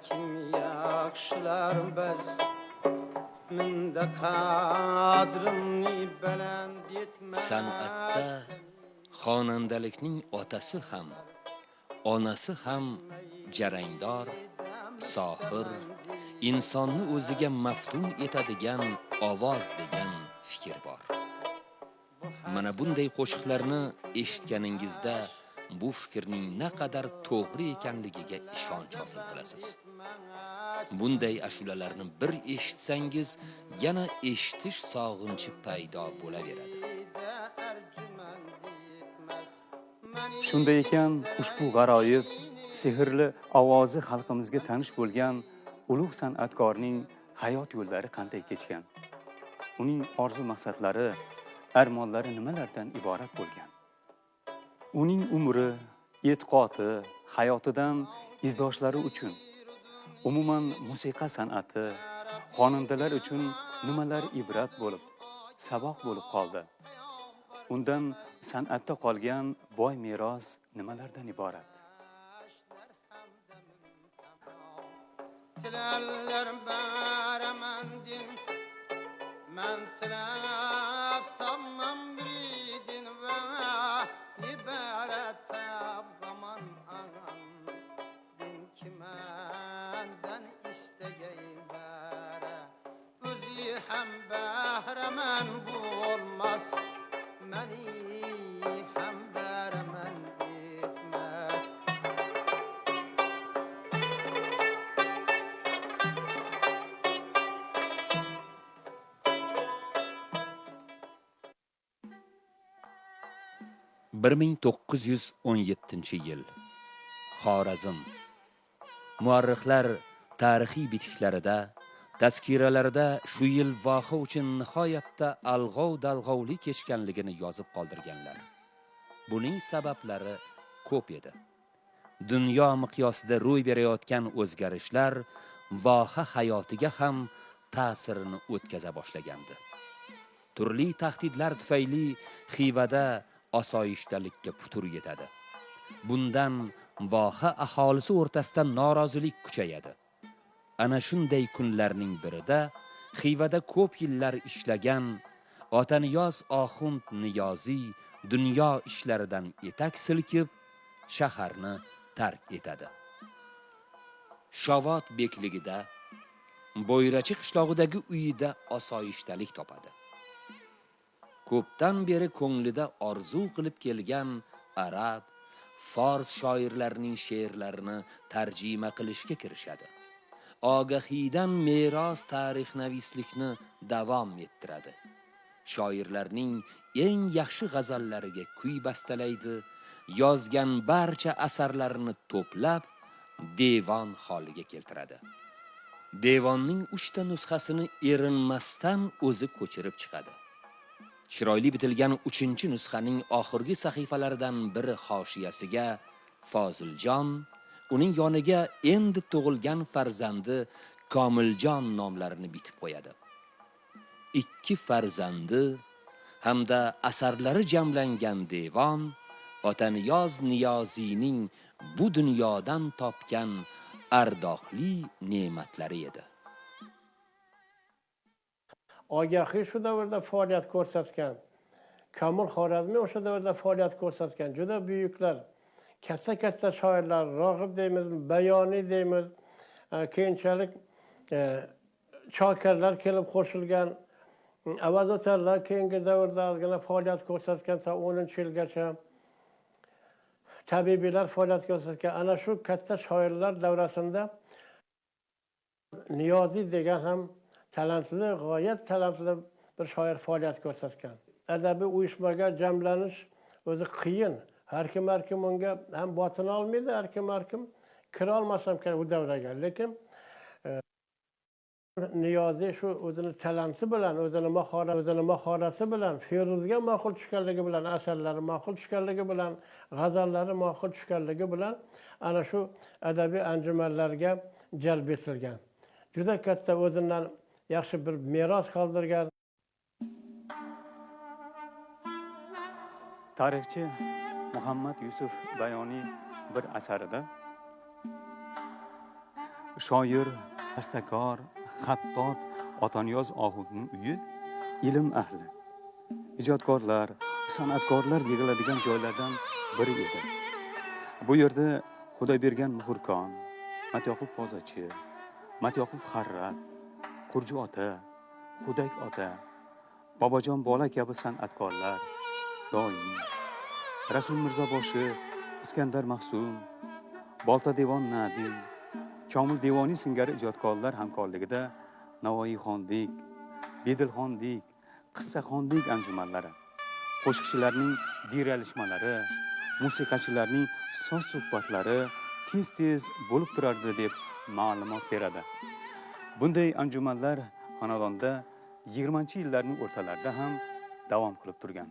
Kim yaxshilar bazminde qadrimni baland etmez. San'atda xonandalikning otasi ham, onasi ham jarangdor, sohir, insonni o'ziga maftun etadigan ovoz degan fikr bor. Mana bunday qo'shiqlarni eshitganingizda bu fikrning naqadar to'g'ri ekanligiga ishonch hosil qilasiz. Bunday ashulalarni bir eshitsangiz, yana eshitish sog'inchi paydo bo'laveradi. Shunday ekan, ushbu g'aroyib, sehrli ovozi xalqimizga tanish bo'lgan ulug' san'atkorning hayot yo'llari qanday kechgan? Uning orzu maqsadlari, armonlari nimalardan iborat bo'lgan? Uning umri, e'tiqodi, hayotidan izdoshlari uchun, umuman musiqa san'ati, xonandalar uchun nimalar ibrat bo'lib, saboq bo'lib qoldi? Undan san'atda qolgan boy meros nimalardan iborat? Tilarlar baramandin, men tilab tamam biridin va ibarat tabaman din kimandan istagay bara o'zi ham bahraman bo'lmas, meni ham baraman etmas. ...1917 yil. Xorazm. Muarrixlar tarixiy bitiklarida, tazkiralarida shu yil voha uchun nihoyatda alg'ov-dalg'ovli kechganligini yozib qoldirganlar. Buning sabablari ko'p edi. Dunyo miqyosida ro'y berayotgan o'zgarishlar voha hayotiga ham ta'sirini o'tkaza boshlagandi. Turli tahdidlar tufayli Xivada osoyishtalikka putur yetadi. Bundan voha aholisi o'rtasida norozilik kuchayadi. Ana shunday kunlarning birida Xivada ko'p yillar ishlagan Otaniyoz Oxund Niyoziy dunyo ishlaridan etak silkib, shaharni tark etadi. Shovot bekligida, Bo'yrachi qishlog'idagi uyida osoyishtalik topadi. Ko'pdan beri ko'nglida orzu qilib kelgan arab, fors shoirlarining she'rlarini tarjima qilishga kirishadi. Ogahiydan meros tarixnavislikni davom ettiradi. Shoirlarning eng yaxshi g'azallariga kuy bastalaydi, yozgan barcha asarlarini to'plab devon holiga keltiradi. Devonning 3 ta nusxasini erinmasdan o'zi ko'chirib chiqadi. Chiroyli bitilgan 3-nusxaning oxirgi sahifalaridan biri hoshiyasiga Foziljon, uning yoniga endi tug'ilgan farzandi Komiljon nomlarini bitib qo'yadi. 2 farzandi hamda asarlari jamlangan devon Otaniyoz Niyoziyning bu dunyodan topgan ardoqli ne'matlari edi. Ogahiy shu davrda faoliyat ko'rsatgan, Komil Xorazmiy o'sha davrda faoliyat ko'rsatgan juda buyuklar, katta-katta shoirlar, Rog'ib deymiz, Bayoniy deymiz, keyinchalik Chokarlar kelib qo'shilgan, Avaz O'tarlar keyingi davrda ozgina faoliyat ko'rsatgan ta 10-yilgacha, tabibiylar faoliyat ko'rsatgan. Ana shu katta shoirlar davrasida Niyoziy degan ham talantli, g'oyat talantli bir shoir faoliyat ko'rsatgan. Adabiy uyushmaga jamlanish o'zi qiyin. Har kim har kim unga ham botina olmaydi, har kim har kim kira olmas ham kerak u davraga. Lekin Niyoziy shu o'zini talanti bilan, o'zini mahorati bilan, Feruzga ma'qul tushganligi bilan, asarlari ma'qul tushganligi bilan, g'azallari ma'qul tushganligi bilan ana shu adabiy anjumanlarga jalb etilgan. Juda katta o'zidan yaxshi bir meros qoldirgan. Tarixchi Muhammad Yusuf Bayoniy bir asarida Shoir, bastakor, xattot Otaniyoz Oxundning uyi ilm ahli, ijodkorlar, san'atkorlar yig'iladigan joylardan biri edi. Bu yerda Xudoybergan Muhrkon, Matyoqub Pozachi, Matyoqub Xarrat, Qurji ota, Xudak ota, Bobojon bola kabi san'atkorlar doimiy, Rasul Mirzoboshi, Iskandar Mahsum, Bolta Devon Nadim, Komil Devoniy singari ijodkorlar hamkorligida Navoiyxonlik, Bedilxonlik, Qissaxonlik anjumanlari, qo'shiqchilarning diralishmalari, musiqachilarning soz suhbatlari tez-tez bo'lib turardi deb ma'lumot beradi. Bunday anjumanlar xonadonda 20-yillarning o'rtalarida ham davom qilib turgan.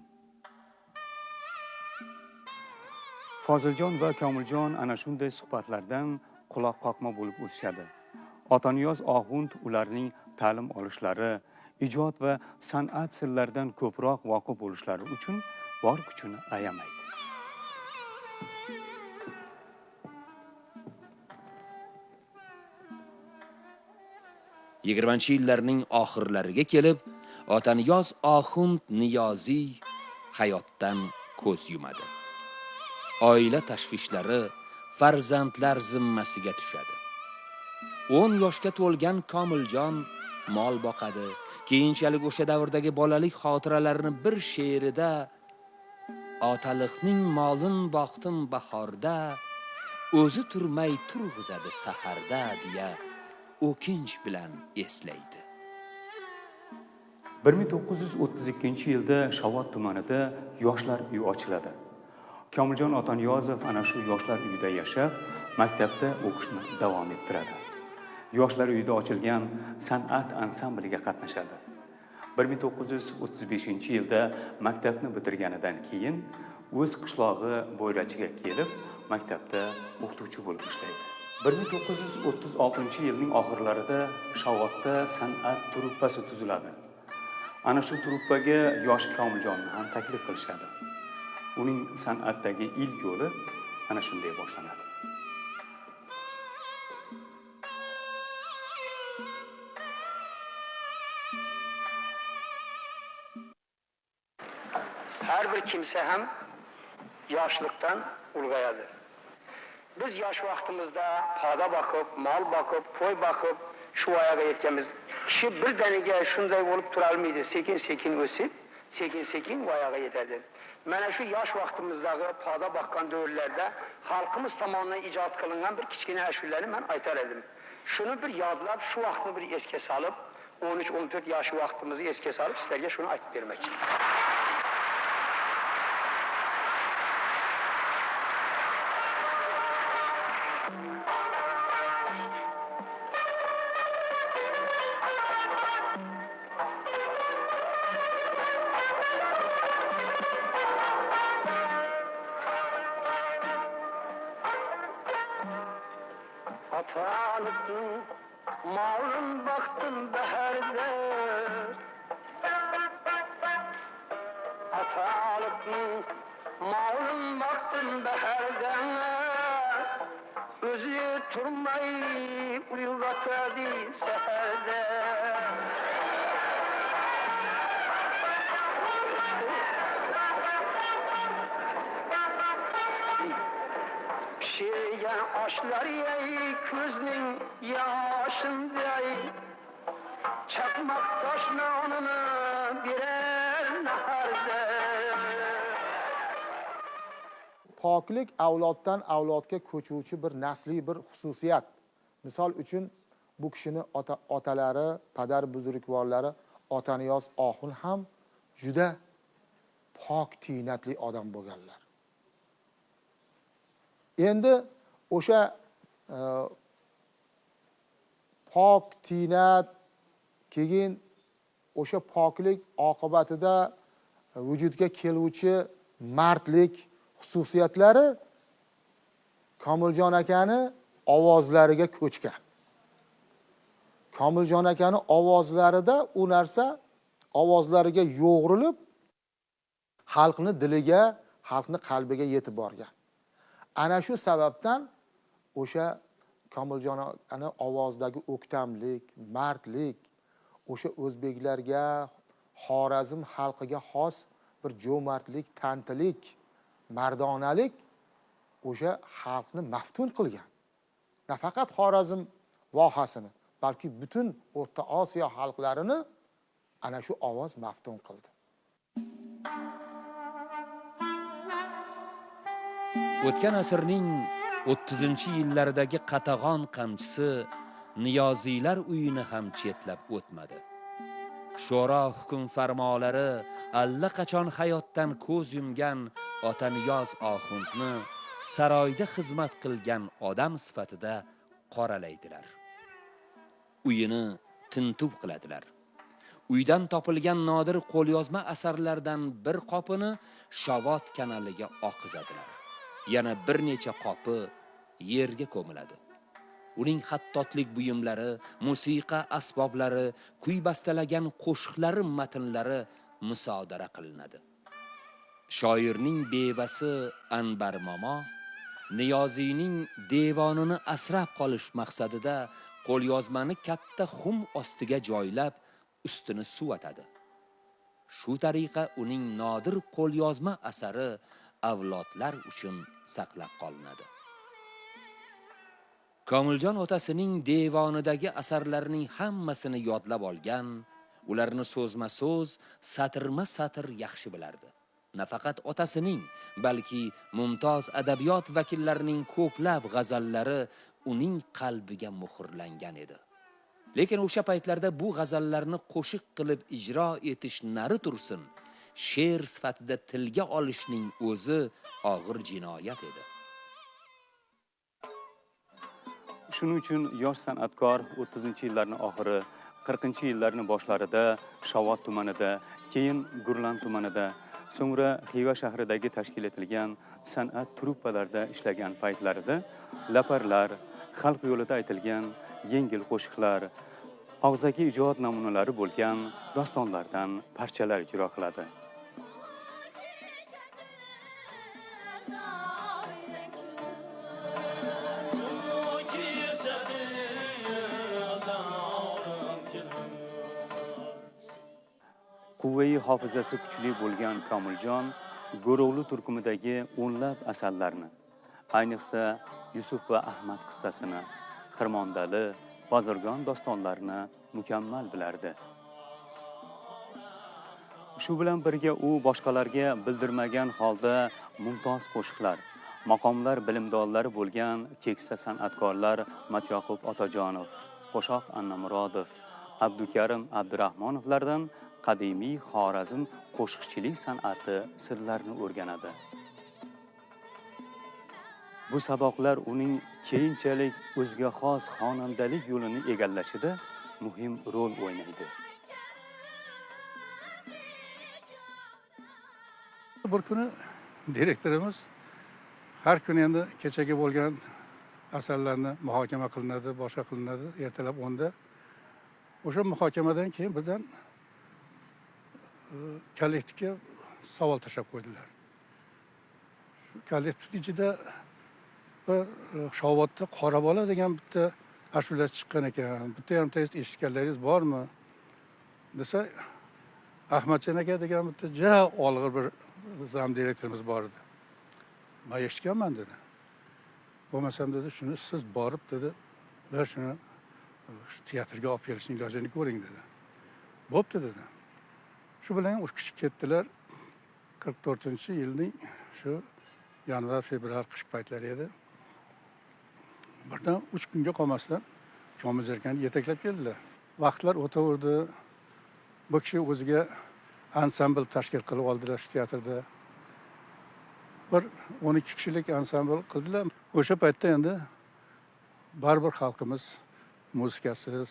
Foziljon va Komiljon ana shunday suhbatlardan quloq qoqma bo'lib o'sishadi. Otaniyoz Oxund ularning ta'lim olishlari, ijod va san'at sirlaridan ko'proq voqif bo'lishlari uchun bor kuchini ayamaydi. Yigirmanchi yillarning oxirlariga kelib Otaniyoz Oxund Niyoziy hayotdan ko'z yumadi. Oila tashvishlari farzandlar zimmasiga tushadi. 10 yoshga to'lgan Komiljon mol boqadi. Keyinchalik o'sha davrdagi bolalik xotiralarini bir she'rida otaliqning molin boqdim bahorda, o'zi turmay turg'izadi saharda deya o'kinch bilan eslaydi. 1932-yilda Shavot tumanida yoshlar uyi ochiladi. Komiljon Otaniyozov ana shu yoshlar uyida yashab, maktabda o'qishni davom ettiradi. Yoshlar uyida ochilgan san'at ansambliga qatnashadi. 1935-yilda maktabni bitirganidan keyin o'z qishlog'i Bo'yrachiga kelib, maktabda o'qituvchi bo'lib ishlaydi. 1936-yilning oxirlarida Shavotda san'at truppasi tuziladi. Ana shu truppaga yosh Komiljonni ham taklif qilishadi. Uning san'atdagi ilk yo'li ana shunday boshlanadi. Har bir kimsa ham yoshlikdan ulg'ayadi. Biz yosh vaqtimizda poda boqib, mol boqib, qo'y boqib shu voyaga yetganmiz. Kishi birdaniga shunday bo'lib tura olmaydi, sekin-sekin o'sib, sekin-sekin voyaga yetadi. Mana shu yosh vaqtimizdagi poda boqqan davrlarda xalqimiz tomonidan ijod qilingan bir kichkina ashulani men aytar edim. Shuni bir yodlab, shu vaqtni bir esga solib, 13-14 yosh vaqtimizni esga solib sizlarga shuni aytib bermoqchiman. Atalıktın, malın baktım beherde. Atalıktın, malın baktım beherde. Özü turmay uyulatadi seherde. Pişirgen aşlar yey közning yaşınday, çakmak taş nonini birer naharda. Poklik avloddan avlodga ko'chuvchi bir nasliy bir xususiyat. Misol uchun bu kishini otalari, padar buzrukvorlari Otaniyoz Oxun ham juda pok tiynatli odam bo'lganlar. Endi o'sha pok tiynat, keyin o'sha poklik oqibatida vujudga keluvchi mardlik xususiyatlari Komiljon akani ovozlariga ko'chgan. Komiljon akani ovozlarida u narsa ovozlariga yo'g'rilib, xalqni diliga, xalqni qalbiga yetib borgan. Ana shu sababdan o'sha Komiljon ana ovozidagi o'ktamlik, mardlik o'sha o'zbeklarga, Xorazm xalqiga xos bir jo'mardlik, tantilik, mardonalik o'sha xalqni maftun qilgan. Nafaqat Xorazm vohasini, balki butun O'rta Osiyo xalqlarini ana shu ovoz maftun qildi. O'tgan asrning 30-yillaridagi qatag'on qamchisi Niyoziylar uyini ham chetlab o'tmadi. Sho'ro hukmfarmolari allaqachon hayotdan ko'z yumgan Otaniyoz oxundni saroyda xizmat qilgan odam sifatida qoralaydilar. Uyini tintuv qiladilar. Uydan topilgan nodir qo'lyozma asarlardan bir qopini Shovot kanaliga oqizadilar. Yana bir necha qopi yerga ko'miladi. Uning xattotlik buyumlari, musiqa asboblari, kuy bastalagan qo'shiqlari matnlari musodara qilinadi. Shoirning bevasi Anbar momo Niyoziyning devonini asrab qolish maqsadida qo'lyozmani katta xum ostiga joylab, ustini suvatadi. Shu tariqa uning nodir qo'lyozma asari avlodlar uchun saqlab qolinadi. Komiljon otasining devonidagi asarlarning hammasini yodlab olgan, ularni so'zma-so'z, satrma-satr yaxshi bilardi. Nafaqat otasining, balki mumtoz adabiyot vakillarining ko'plab g'azallari uning qalbiga muhrlangan edi. Lekin o'sha paytlarda bu g'azallarni qo'shiq qilib ijro etish nari tursin, she'r sifatida tilga olishning o'zi og'ir jinoyat edi. Shuning uchun yosh san'atkor 30-yillarning oxiri, 40-yillarning boshlarida Shovot tumanida, keyin Gurlan tumanida, so'ngra Xiva shahridagi tashkil etilgan san'at truppalarida ishlagan paytlarida laparlar, xalq yo'lida aytilgan yengil qo'shiqlar, og'zaki ijod namunalari bo'lgan dostonlardan parchalar ijro qiladi. Quvvai hofizasi kuchli bo'lgan Komiljon Go'ro'g'li turkumidagi o'nlab asarlarni, ayniqsa Yusuf va Ahmad qissasini, Xirmondali, Bozorgon dostonlarini mukammal bilardi. Shu bilan birga u boshqalarga bildirmagan holda mumtoz qo'shiqlar, maqomlar bilimdonlari bo'lgan keksa san'atkorlar Matyoqub Otajonov, Qo'shoq Annamurodov, Abdukarim Abdurahmonovlardan qadimiy Xorazm qo'shiqchilik san'ati sirlarini o'rganadi. Bu saboqlar uning keyinchalik o'ziga xos xonandalik yo'lini egallashida muhim rol o'ynaydi. Bir kuni direktorimiz har kuni endi kechagi bo'lgan asarlarni muhokama qilinadi, boshqa qilinadi, ertalab 10da. O'sha muhokamadan keyin birdan kollektivga savol tashlab qo'ydilar. Shu kollektiv ichida bir Shovotda Qora bola degan bitta ashula chiqqan ekan. Bitta yarimta eshitganlaringiz bormi desa, Ahmadjon aka degan bitta ja olg'ir bir zam direktorimiz bor edi. Men eshitganman dedi. Bo'lmasam dedi, shuni siz borib dedi, bir shuni shu teatrga olib kelishning ilojini ko'ring dedi. Bo'pti dedi. Shu bilan o'sha kishi ketdilar. 44-yilning shu yanvar, fevral qish paytlari edi. Birdan 3 kunga qolmasdan Komiljon akani yetaklab keldilar. Vaqtlar o'taverdi. Bu kishi o'ziga ansambl tashkil qilib oldilar shu teatrda. Bir 12 kishilik ansambl qildilar. O'sha paytda endi baribir xalqimiz musikasiz,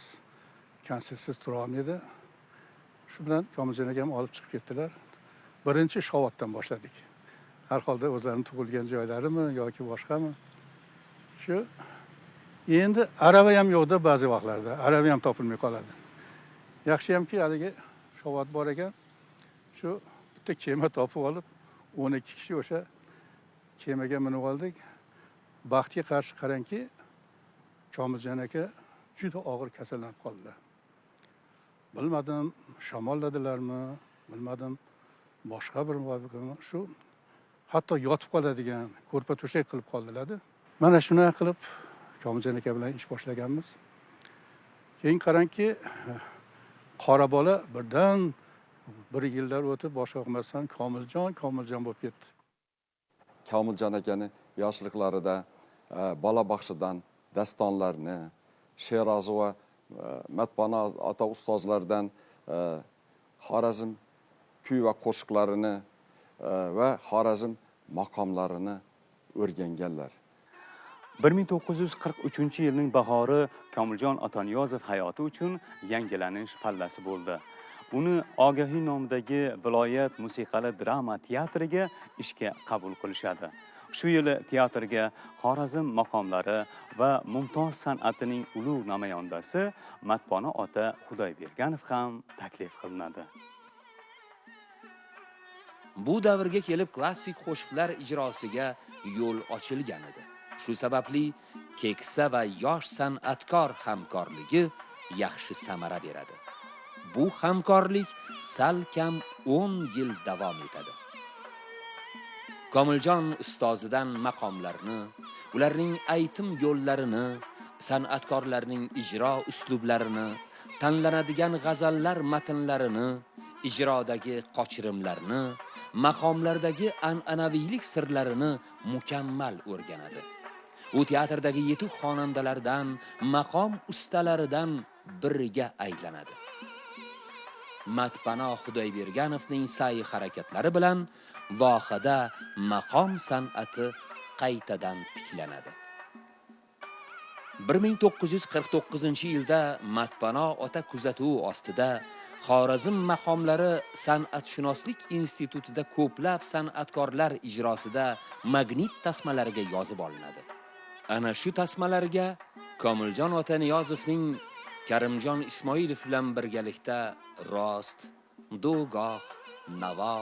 konsertsiz tura olmaydi. Shu bilan Komiljon akam olib chiqib ketdilar. Birinchi Shovotdan boshladik. Har holda o'zlarining tug'ilgan joylarimi yoki boshqami? Shu endi arava ham yo'qda ba'zi vaqtlarda, arava ham topilmay qoladi. Yaxshiyamki haligi Shovot bor ekan. Shu bitta kema topib olib 12 kishi o'sha kemaga minib oldik. Baxtga qarshi qarangki, Komiljon aka juda og'ir kasallanib qoldilar. Bilmadim, shamolladilarmi, bilmadim, boshqa bir muvaffaqiyat, shu hatto yotib qoladigan ko'rpa to'shak qilib qoldilar-da. Mana shunday qilib Komiljon aka bilan ish boshlaganmiz. Keyin qarangki, qora bola birdan bir yillar o'tib boshqa qilmasdan Komiljon, Komiljon bo'lib ketdi. Komiljon akani yoshliklarida bola bog'chadan dastonlarni, Sherozi va Matpano ota ustozlardan Xorazm kuy va qo'shiqlarini va Xorazm maqomlarini o'rganganlar. 1943-yilning bahori Komiljon Otaniyozov hayoti uchun yangilanish pallasi bo'ldi. Uni Ogahiy nomidagi viloyat musiqali drama teatriga ishga qabul qilishadi. Shu yili teatrga Xorazm maqomlari va mumtoz san'atining ulug' namoyandasi Matpona ota Xudoyberganov ham taklif qilinadi. Bu davrga kelib klassik qo'shiqlar ijrosiga yo'l ochilgan edi. Shu sababli keksa va yosh san'atkor hamkorligi yaxshi samara beradi. Bu hamkorlik salkam 10 yil davom etadi. Komiljon ustozidan maqomlarni, ularning aytim yo'llarini, san'atkorlarning ijro uslublarini, tanlanadigan g'azallar matnlarini, ijrodagi qochirimlarni, maqomlardagi an'anaviylik sirlarini mukammal o'rganadi. U teatrdagi yetuk xonandalardan, maqom ustalaridan biriga aylanadi. Matpano Xudoyberganovning sa'y harakatlari bilan vohada maqom san'ati qaytadan tiklanadi. 1949-yilda Matpano ota kuzatuvi ostida Xorazm maqomlari san'atshunoslik institutida ko'plab san'atkorlar ijrosida magnit tasmalariga yozib olinadi. Ana shu tasmalarga Komiljon Otaniyozovning Karimjon Ismoilov bilan birgalikda rost, do'goh, navo,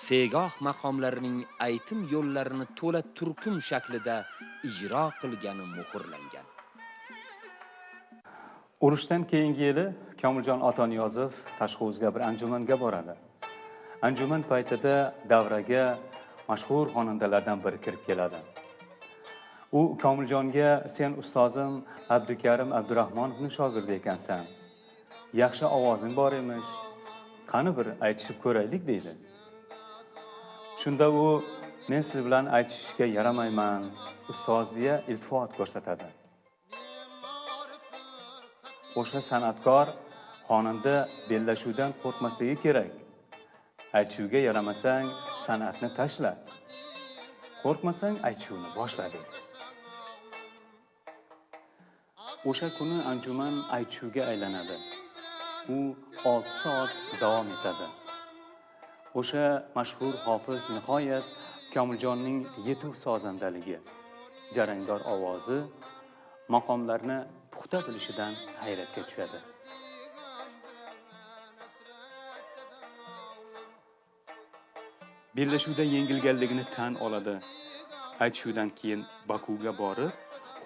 segoh maqomlarining aytim yo'llarini to'la turkum shaklida ijro qilgani muhrlangan. Urushdan keyingi yili Komiljon Otaniyozov Tashxuzga bir anjumanga boradi. Anjuman paytida davraga mashhur xonandalardan biri kirib keladi. U Komiljonga: "Sen ustozim Abdukarim Abdurahmonovning shogirdi ekansan. Yaxshi ovozing bor emish. Qani bir aytishib ko'raylik" deydi. Shunda u: "Men siz bilan aytishishga yaramayman, ustoz" deya iltifot ko'rsatadi. O'sha san'atkor xonanda bellashuvdan qo'rqmasligi kerak. Aytishuvga yaramasang, san'atni tashla. Qo'rqmasang, aytishuvni boshla dedi. O'sha kuni anjuman aytishuvga aylanadi. U 6 soat davom etadi. O'sha mashhur hofiz nihoyat Komiljonning yetuk sozandaligi, jarangdor ovozi, maqomlarni puxta bilishidan hayratga tushadi. Bellashuvda yengilganligini tan oladi. Aytishuvdan keyin Bakuga borib,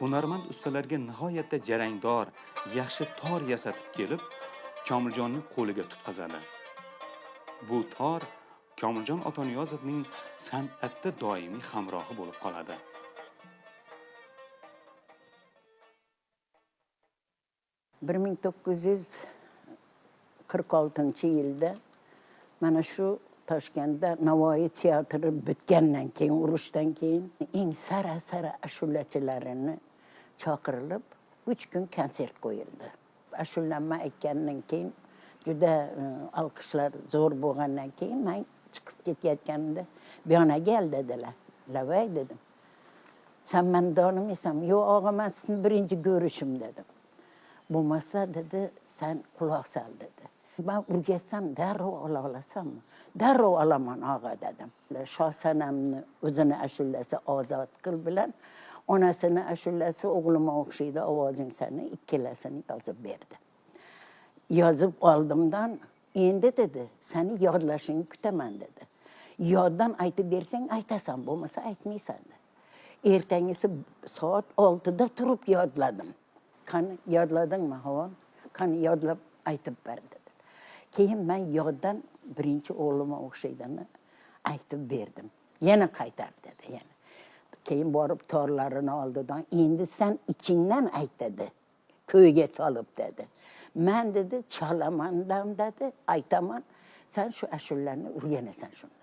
hunarmand ustalarga nihoyatda jarangdor, yaxshi tor yasatib kelib, Komiljonning qo'liga tutqazadi. Bu tor Komiljon Otaniyozovning san'atda doimiy hamrohi bo'lib qoladi. 1946-yilda mana shu Toshkentda Navoiy teatri bitgandan keyin, urushdan keyin eng sara-sara ashulachilarini chaqirilib, 3 kun konsert qo'yildi. Ashulanma aytgandan keyin juda alqishlar zo'r bo'lgandan keyin men chiqib ketayotganimda "Buyona gel" dedilar. "Lavay" dedim. "Sen meni tanimaysan." "Yo'q og'a, men sizni birinchi ko'rishim" dedim. "Bo'lmasa" dedi, "sen quloq sal" dedi. "Ben o'rgatsam darrov ola olasanmi?" "Darrov olaman og'a" dedim. Shoh Sanamni o'zini ashulasi Ozod qil bilan onasini ashulasi O'g'lima o'xshaydi ovozing sani ikkalasini yozib berdi. Yozib oldimdan endi dedi, seni yodlashingni kutaman dedi. Yoddan aytib bersang aytasan, bo'lmasa aytmaysan dedi. Ertangisi soat 6da turib yodladim. Qani yodladingmi, Havon? Qani yodlab aytib ber dedi. Keyin man yoddan birinchi o'g'lima o'xshaydini aytib berdim. Yana qaytar dedi, yana. Keyin borib torlarini oldidan, endi sen ichingdan ayt dedi. Ko'yga solib dedi. Man dedi, chalamandan dedi, aytaman. Sen shu ashullarni o'rganasan shunda.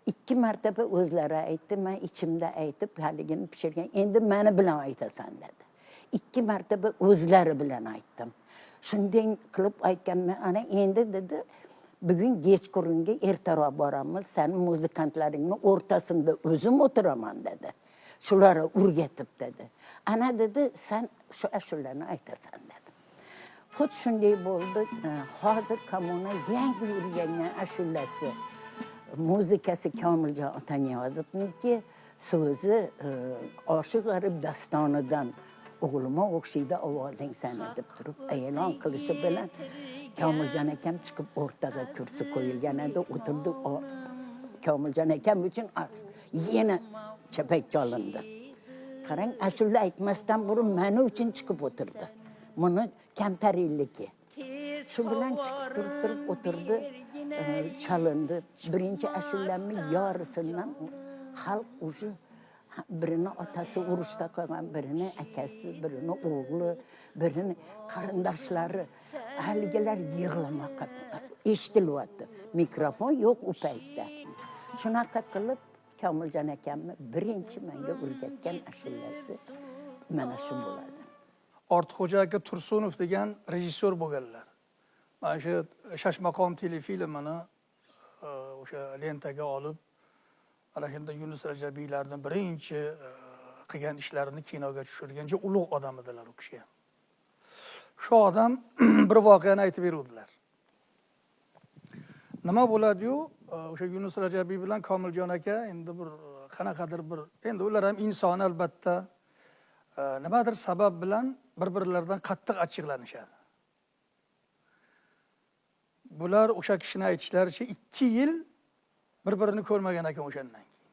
2 martaba o'zlari aytdi, man ichimda aytib, haligini pishirgan, endi mani bilan aytasan dedi. 2 martaba o'zlari bilan aytdim. Shunday qilib aytganman, ana endi dedi, bugun kechqurunga ertaroq boramiz, sen muzikantlaringni o'rtasida o'zim o'tiraman dedi. Shularni o'rgatib dedi. Ana dedi, sen shu ashullarni aytasan dedi. Xuddi shunday bo'ldi. Hozir kommuna yangi o'rgangan ashulasi, muzikasi Komiljon Otaniyozovniki, so'zi Oshiq G'arib dostonidan o'g'lima o'xshaydi ovozing sani deb turib e'lon qilishi bilan Komiljon akam chiqib o'rtaga kursi qo'yilgan edi, o'tirdi. Komiljon akam uchun yana chapak chalindi. Qarang, ashula aytmasdan burun meni uchun chiqib o'tirdi. Buni kamtarinligi. Shu bilan chiqib turib turib o'tirdi, chalindi. Birinchi ashulamni yarisidan xalq уже birini otasi urushda qolgan, birini akasi, birini o'g'li, birini qarindoshlari, haligilar yig'lamoqqa eshitilyapti. Mikrofon yo'q u paytda. Shunaqa qilib Komiljon akamni birinchi menga o'rgatgan ashulasi mana shu bo'ladi. Ortiqxo'ja aka Tursunov degan rejissyor bo'lganlar. Mana shu Shashmaqom telefilmini o'sha lentaga olib, ana shunda Yunus Rajabiylarning birinchi qilgan ishlarini kinoga tushirgan juda ulug' odam edilar u kishi ham. Shu odam bir voqeani aytib beruvdilar. Nima bo'ladi-yu, o'sha Yunus Rajabiy bilan Komiljon aka endi bir qanaqadir bir, endi ular ham inson albatta, nimadir sabab bilan bir-birlaridan qattiq achchiqlanishadi. Bular o'sha kishini aytishlaricha 2 yil bir-birini ko'rmagan ekan o'shandan keyin.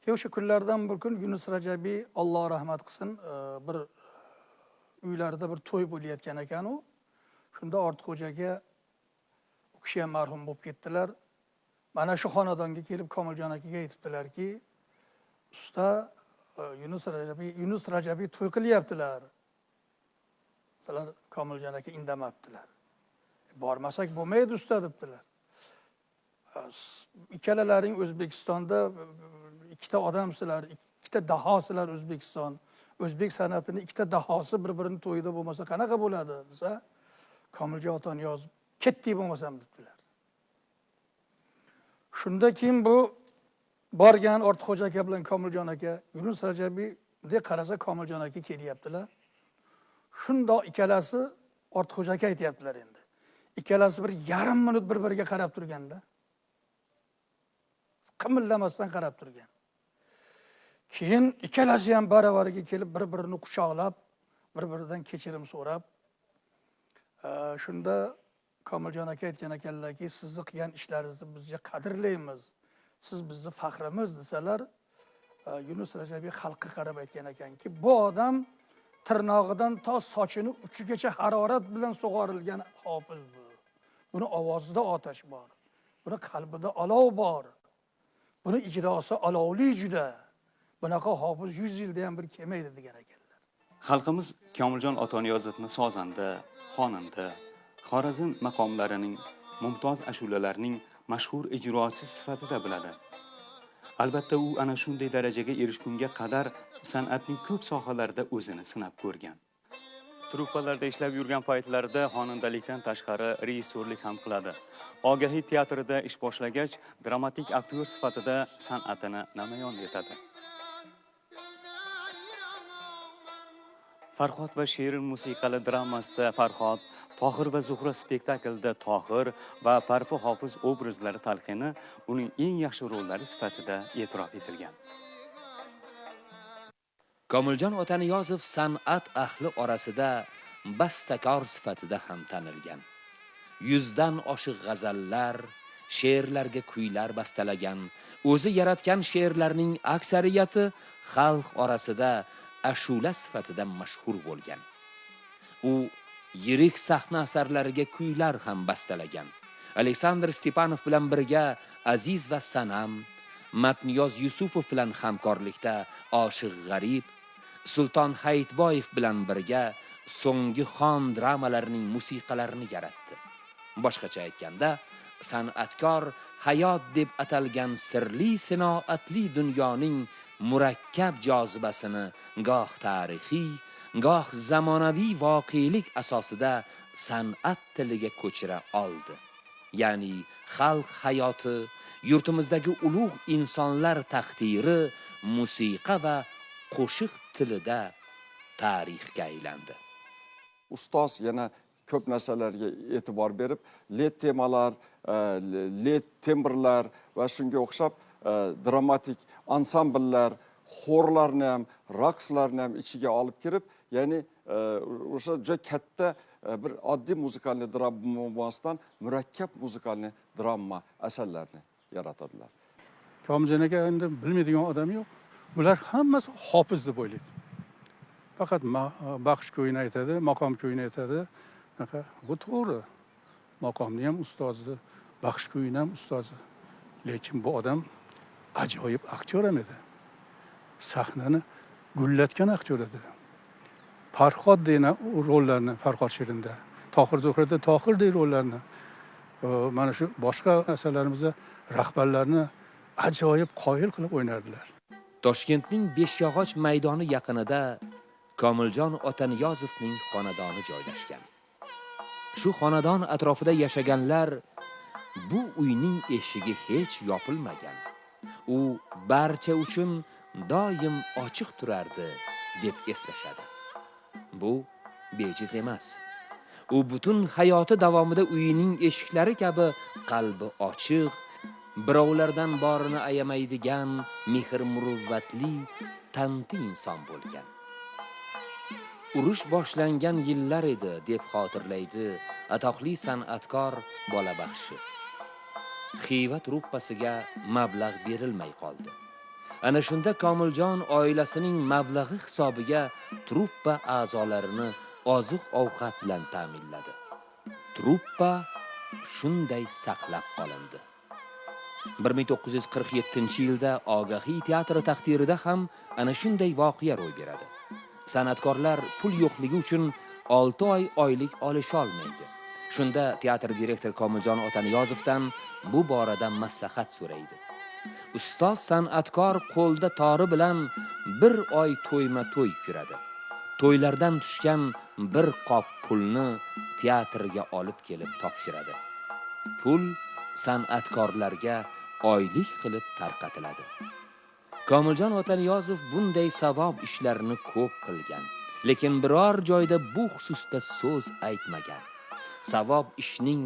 Keyin o'sha kunlardan bir kun Yunus Rajabiy Alloh rahmat qilsin, bir uylarida bir to'y bo'layotgan ekan u. Shunda Ortiqxo'ja aka, u kishi ham marhum bo'lib ketdilar. Mana shu xonadonga kelib Komiljon akaga aytibdilarki, usta, Yunus Rajabiy to'y qilyaptilar. Sizlar Komiljon aka indamabdilar. Bormasak bo'lmaydi usta debdilar. Ikkalalaring O'zbekistonda ikkita odamsizlar, ikkita dahosizlar O'zbekiston. O'zbek san'atini ikkita dahosi bir-birini to'yida bo'lmasa qanaqa bo'ladi desa, Komiljon Otaniyoz ketdik bo'lmasam debdilar. Shunda keyin bu borgan Ortiqxo'ja aka bilan Komiljon aka, Yunus Rajabiy bunday qarasa Komiljon aka kelyaptilar. Shundoq ikkalasi Ortiqxo'ja aka aytyaptilar endi. Ikkalasi bir yarim minut bir-biriga qarab turganda, qimillamasdan qarab turgan. Keyin ikkalasi ham baravariga kelib bir-birini quchoqlab, bir-biridan kechirim so'rab, shunda Komiljon aka aytgan ekanlarki, sizni qilgan ishlaringizni bizga qadrlaymiz, siz bizni faxrimiz desalar, Yunus Rajabiy xalqqa qarab aytgan ekanki, bu odam tirnog'idan to sochini uchigacha harorat bilan sug'orilgan hofiz bu. Buni ovozida otash bor, buni qalbida olov bor, buni ijrosi olovli juda. Bunaqa hofiz 100 yilda ham bir kelmaydi degan ekanlar. Xalqimiz Komiljon Otaniyozovni sozanda, xonanda, Xorazm maqomlarining mumtoz ashulalarining mashhur ijrochisi sifatida biladi. Albatta u ana shunday darajaga erishgunga qadar san'atning ko'p sohalarida o'zini sinab ko'rgan. Truppalarda ishlab yurgan paytlarida xonandalikdan tashqari rejissyorlik ham qiladi. Ogahiy teatrida ish boshlagach, dramatik aktyor sifatida san'atini namoyon etadi. Farhod va Shirin musiqali dramasida Farhod, Tohir va Zuhra spektaklida Tohir va Parpi Hofiz obrazlari talqini uning eng yaxshi rollari sifatida e'tirof etilgan. Komiljon Otaniyozov san'at ahli orasida bastakor sifatida ham tanilgan. 100 dan oshiq g'azallar, she'rlarga kuylar bastalagan, o'zi yaratgan she'rlarning aksariyati xalq orasida ashula sifatida mashhur bo'lgan. U yirik sahna asarlariga kuylar ham bastalagan. Aleksandr Stepanov bilan birga Aziz va Sanam, Matniyoz Yusupov bilan hamkorlikda Oshiq G'arib, Sulton Hayitboyev bilan birga So'nggi xon dramalarining musiqalarini yaratdi. Boshqacha aytganda, san'atkor hayot deb atalgan sirli sinoatli dunyoning murakkab jozibasini goh tarixiy, goh zamonaviy voqelik asosida san'at tiliga ko'chira oldi. Ya'ni xalq hayoti, yurtimizdagi ulug' insonlar taqdiri musiqa va qo'shiq tilida tarixga aylandi. Ustoz yana ko'p narsalarga e'tibor berib, led temalar, led tembrlar va shunga o'xshab dramatik ansambllar, xorlarni ham, raqslarni ham ichiga olib kirib, ya'ni o'sha juda katta bir oddiy muzikalniy dramadan murakkab muzikalniy drama asarlarini yaratadilar. Komiljon aka endi bilmaydigan odam yo'q. Bular hammasi hofiz deb o'ylaydi. Faqat baxsh kuyini aytadi, maqom kuyini aytadi. Bu to'g'ri. Maqomni ham ustozi, baxsh kuyini ham ustozi. Lekin bu odam ajoyib aktyor ham edi. Sahnani gullatgan aktyor edi. Farhod degan rollarni Farhod Shirinda, Tohir Zuhrada Tohirdek rollarni, mana shu boshqa asarlarimizda rahbarlarni ajoyib qoyil qilib o'ynardilar. Toshkentning Beshyog'och maydoni yaqinida Komiljon Otaniyozovning xonadoni joylashgan. Shu xonadon atrofida yashaganlar bu uyning eshigi hech yopilmagan. U barcha uchun doim ochiq turardi deb eslashadi. Bu bejiz emas. U butun hayoti davomida uyining eshiklari kabi qalbi ochiq, birovlardan borini ayamaydigan, mehr-muruvvatli, tanti inson bo'lgan. Urush boshlangan yillar edi deb xotirlaydi atoqli san'atkor bola baxshi. Xiva truppasiga mablag' berilmay qoldi. Ana shunda Komiljon oilasining mablag'i hisobiga truppa a'zolarini oziq-ovqat bilan ta'minladi. Truppa shunday saqlab qolindi. 1947-yilda Ogahiy teatri taqdirida ham ana shunday voqea ro'y beradi. San'atkorlar pul yo'qligi uchun 6 oy oylik olisha olmaydi. Shunda teatr direktori Komiljon Otaniyozovdan bu borada maslahat so'raydi. Ustoz san'atkor qo'lda tori bilan bir oy to'yma-to'y yuradi. To'ylardan tushgan bir qop pulni teatrga olib kelib topshiradi. Pul san'atkorlarga oylik qilib tarqatiladi. Komiljon Otaniyozov bunday savob ishlarni ko'p qilgan, lekin biror joyda bu xususda so'z aytmagan. Savob ishning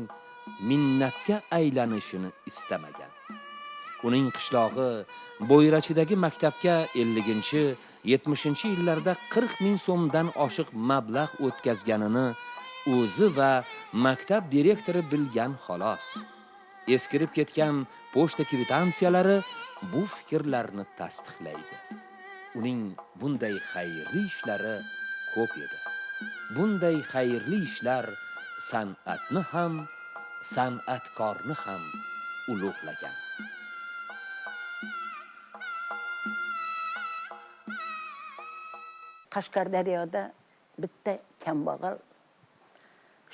minnatga aylanishini istamagan. Uning qishlog'i Bo'yrachidagi maktabga 50-70 yillarda 40 ming so'mdan oshiq mablag' o'tkazganini o'zi va maktab direktori bilgan xolos. Eskirib ketgan pochta kvitansiyalari bu fikrlarni tasdiqlaydi. Uning bunday xayrli ishlari ko'p edi. Bunday xayrli ishlar san'atni ham, san'atkorni ham ulug'lagan. Qashqadaryoda bitta kambag'al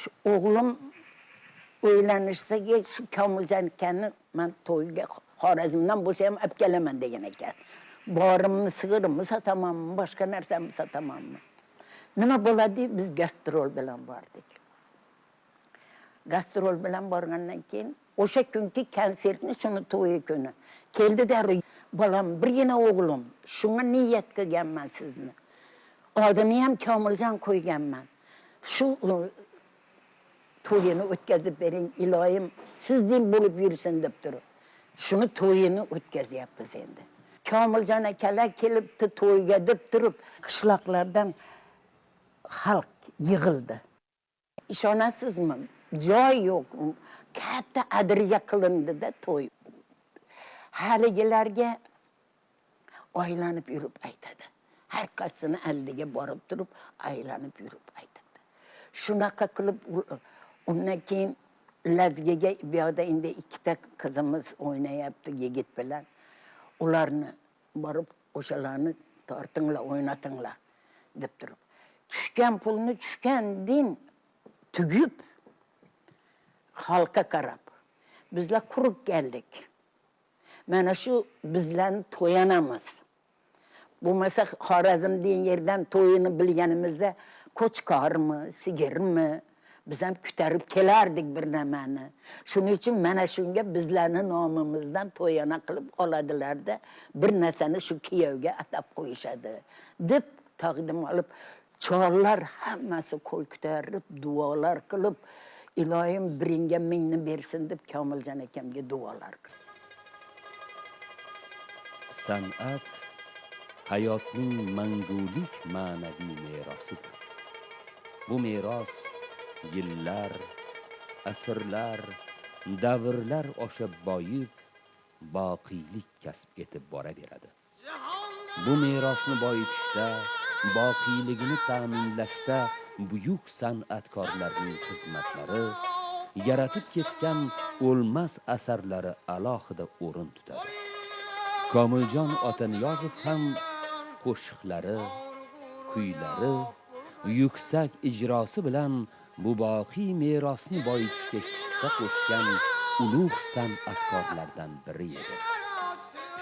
shu o'g'lim uylanishsa shu Komiljon akani man to'yga Xorazmdan bo'lsa ham olib kelaman degan ekan. Borimni, sigirimni sotamanmi, boshqa narsamni sotamanmi? Nima bo'ladi? Biz gastrol bilan bordik. Gastrol bilan borgandan keyin o'sha kungi konsertni shuni to'yi kuni keldi darrov, bolam, birgina o'g'lim, shunga niyat qilganman sizni. Odini ham Komiljon qo'yganman. Shu to'yini o'tkazib bering, iloyim sizdek bo'lib yursin deb turib. Shuni to'yini o'tkazyapmiz endi. Komiljon akalar kelibdi to'yga deb turib, qishloqlardan xalq yig'ildi. Ishonasizmi? Joy yo'q. Katta adirga qilindi-da to'y. Haligilarga aylanib yurib aytadi. Har qaysini oldiga borib turib, aylanib yurib aytadi. Shunaqa qilib undan keyin Lazgiga bu yoqda endi ikkita qizimiz o'ynayapti yigit bilan. Ularni borib o'shalarni tortinglar, o'ynatinglar deb turib. Tushgan pulni tushgandin tugib xalqqa qarab bizlar qurib keldik. Mana shu bizlarni to'yanamiz. Bo'lmasa Xorazm degan yerdan to'yini bilganimizda qo'chqormi, sigirmi biz ham ko'tarib kelardik bir nimani. Shuning uchun mana shunga bizlarni nomimizdan to'yana qilib oladilarda bir narsani shu kuyovga atab qo'yishadi deb taqdim olib chollar hammasi qo'l ko'tarib duolar qilib iloyim biringga mingni bersin deb Komiljon akamga duolar qildi. San'at hayotning mangulik ma'naviy merosidir. Bu meros yillar, asrlar, davrlar osha boyib, boqiylik kasb etib boraveradi. Bu merosni boyitishda, boqiyligini ta'minlashda buyuk san'atkorlarning xizmatlari, yaratib ketgan o'lmas asarlari alohida o'rin tutadi. Komiljon Otaniyozov ham qo'shiqlari, kuylari, yuksak ijrosi bilan bu boqiy merosni boyitishga hissa qo'shgan ulug' san'atkorlardan biri edi.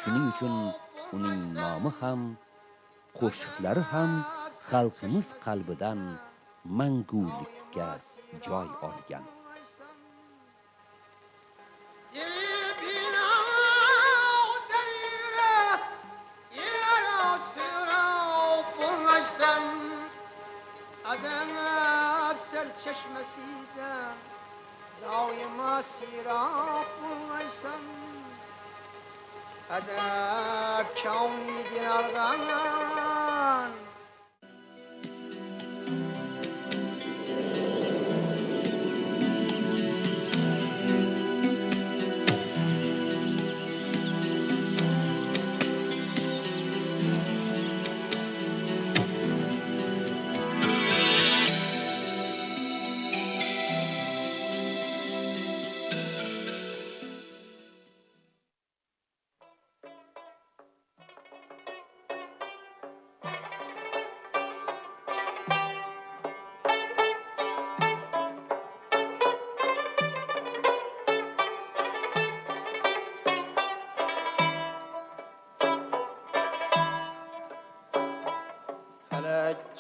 Shuning uchun uning nomi ham, qo'shiqlari ham xalqimiz qalbidan mangulikka joy olgan. Serçeşmesinden daima sirap bulmaysan edep kâmidin algan.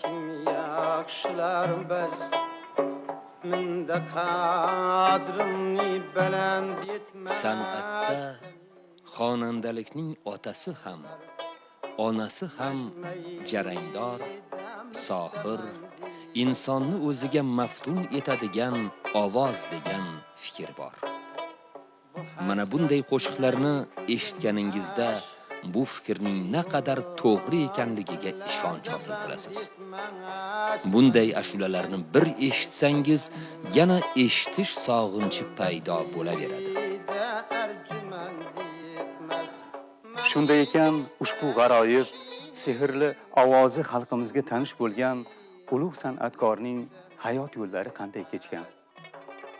Kim yaxşılar biz mında qadrimni baland etmez. San'atda xonandalikning otasi ham, onasi ham jarangdor, sohir, insonni o'ziga maftun etadigan ovoz degan fikr bor. Mana bunday qo'shiqlarni eshitganingizda bu fikrning naqadar to'g'ri ekanligiga ishonch hosil qilasiz. Bunday ashulalarni bir eshitsangiz, yana eshitish sog'inchi paydo bo'laveradi. Shunday ekan, ushbu g'aroyib, sehrli ovozi xalqimizga tanish bo'lgan ulug' san'atkorning hayot yo'llari qanday kechgan?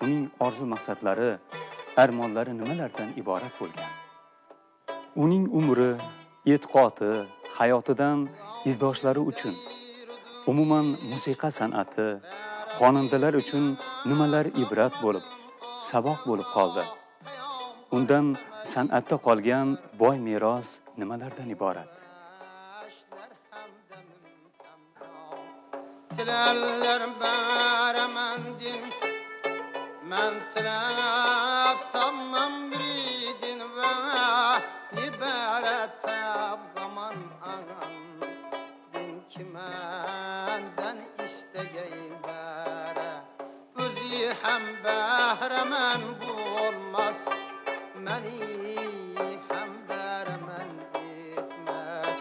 Uning orzu maqsadlari, armonlari nimalardan iborat bo'lgan? Uning umri, e'tiqodi, hayotidan izdoshlari uchun, umuman musiqa san'ati, xonandalar uchun nimalar ibrat bo'lib, saboq bo'lib qoldi? Undan san'atda qolgan boy meros nimalardan iborat? Tilarlar baramandin, men tilab tamam biridin va ibarat tabgaman ağam din ki menden istegey bara o'zi ham bahraman bo'lmas meni ham bahraman etmas.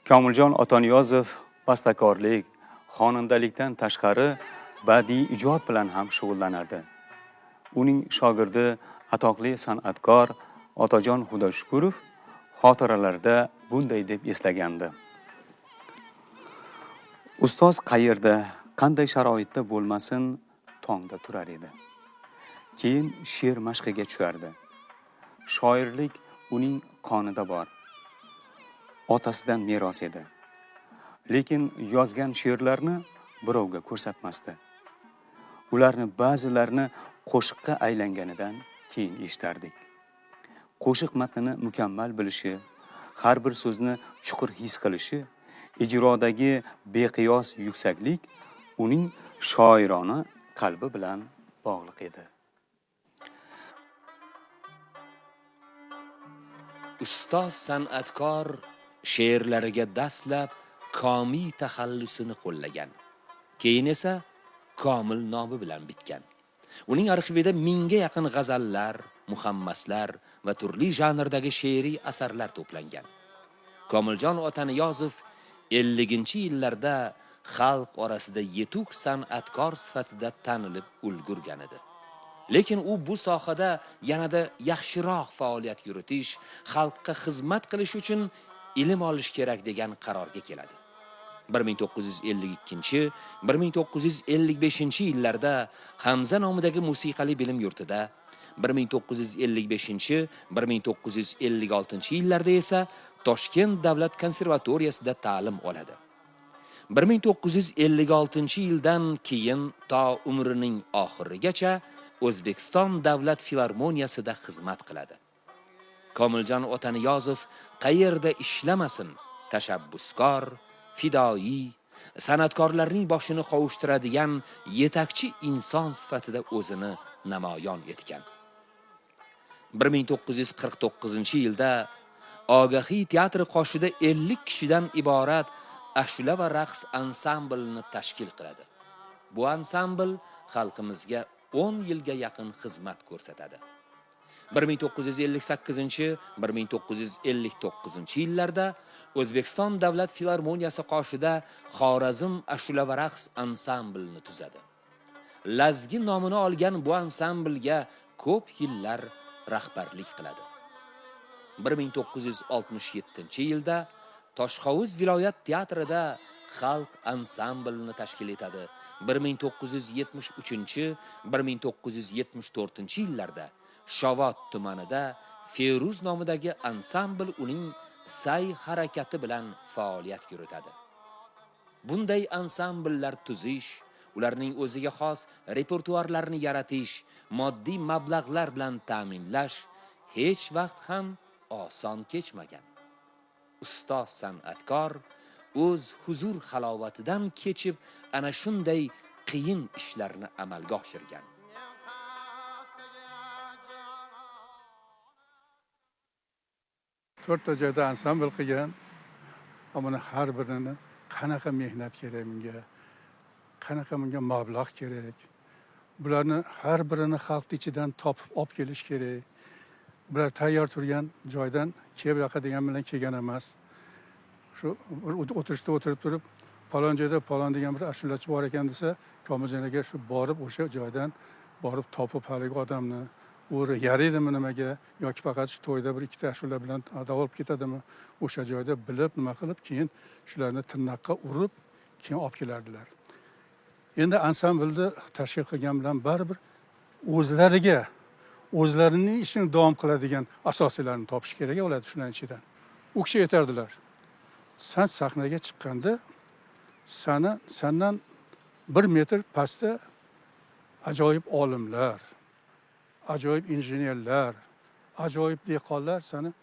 Komiljon Otaniyozov bastakorlik, xonandalikdan tashqari badiiy ijod bilan ham shug'ullanardi. Uning shogirdi atoqli san'atkor Otajon Xudoshukurov xotiralarida bunday deb eslagandi. Ustoz qayerda, qanday sharoitda bo'lmasin, tongda turar edi. Keyin she'r mashqiga tushardi. Shoirlik uning qonida bor. Otasidan meros edi. Lekin yozgan she'rlarni birovga ko'rsatmasdi. Ularni ba'zilarini qo'shiqqa aylanganidan keyin eshitardik. Qo'shiq matnini mukammal bilishi, har bir so'zni chuqur his qilishi, ijrodagi beqiyos yuksaklik uning shoirona qalbi bilan bog'liq edi. Ustoz san'atkor she'rlariga dastlab Komiy taxallusini qo'llagan. Keyin esa Komil nomi bilan bitgan. Uning arxivida 1000ga yaqin g'azallar, muhammaslar va turli janrdagi she'riy asarlar to'plangan. Komiljon Otaniyozov 50-yillarda xalq orasida yetuk san'atkor sifatida tanilib ulgurgan edi. Lekin u bu sohada yanada yaxshiroq faoliyat yuritish, xalqqa xizmat qilish uchun ilm olish kerak degan qarorga keladi. 1952-1955 yillarda Hamza nomidagi musiqali bilim yurtida, 1955-1956 yillarda esa Toshkent davlat konservatoriyasida ta'lim oladi. 1956 yildan keyin to umrining oxirigacha O'zbekiston davlat filarmoniyasida xizmat qiladi. Komiljon Otaniyozov qayerda ishlamasin, tashabbuskor, fidoyi, san'atkorlarning boshini qovushtiradigan yetakchi inson sifatida o'zini namoyon etgan. 1949-yilda Ogahiy teatri qoshida 50 kishidan iborat ashula va raqs ansamblini tashkil qiladi. Bu ansambl xalqimizga 10 yilga yaqin xizmat ko'rsatadi. 1958-1959 yillarda O'zbekiston davlat filarmoniyasi qoshida Xorazm ashula va raqs ansamblini tuzadi. Lazgi nomini olgan bu ansamblga ko'p yillar rahbarlik qiladi. 1967-yilda Toshhovuz viloyat teatrida xalq ansamblini tashkil etadi. 1973-1974 yillarda Shovot tumanida Feruz nomidagi ansambl uning sa'y harakati bilan faoliyat yuritadi. Bunday ansambllar tuzish, ularning o'ziga xos repertuarlarni yaratish, moddiy mablag'lar bilan ta'minlash hech vaqt ham oson kechmagan. Ustoz san'atkor o'z huzur halovatidan kechib ana shunday qiyin ishlarni amalga oshirgan. To'rtta joyda ansambl qilgan. Ammo har birini qanaqa mehnat kerak bunga, qanaqa bunga mablag' kerak. Bularni har birini xalq ichidan topib olib kelish kerak. Bular tayyor turgan joydan kelib yoqa degan bilan kelgan emas. Shu o'tirishda o'tirib turib, falon joyda falon degan bir ashulachi bor ekan desa, Komiljon aka shu borib o'sha joydan borib topib haligi odamni o'ri yaraydimi nimaga yoki faqat shu to'yda bir ikkita ashula bilan ado olib ketadimi, o'sha joyda bilib nima qilib keyin shularni tirnoqqa urib keyin olib kelardilar. Endi ansamblni tashkil qilgan bilan baribir o'zlariga o'zlarining ishini davom qiladigan asosiylarni topish kerak bo'ladi shularning ichidan. U kishi aytardilar: "Sen sahnaga chiqqanda sandan 1 metr pastda ajoyib olimlar, ajoyib injenerlar, ajoyib dehqonlar seni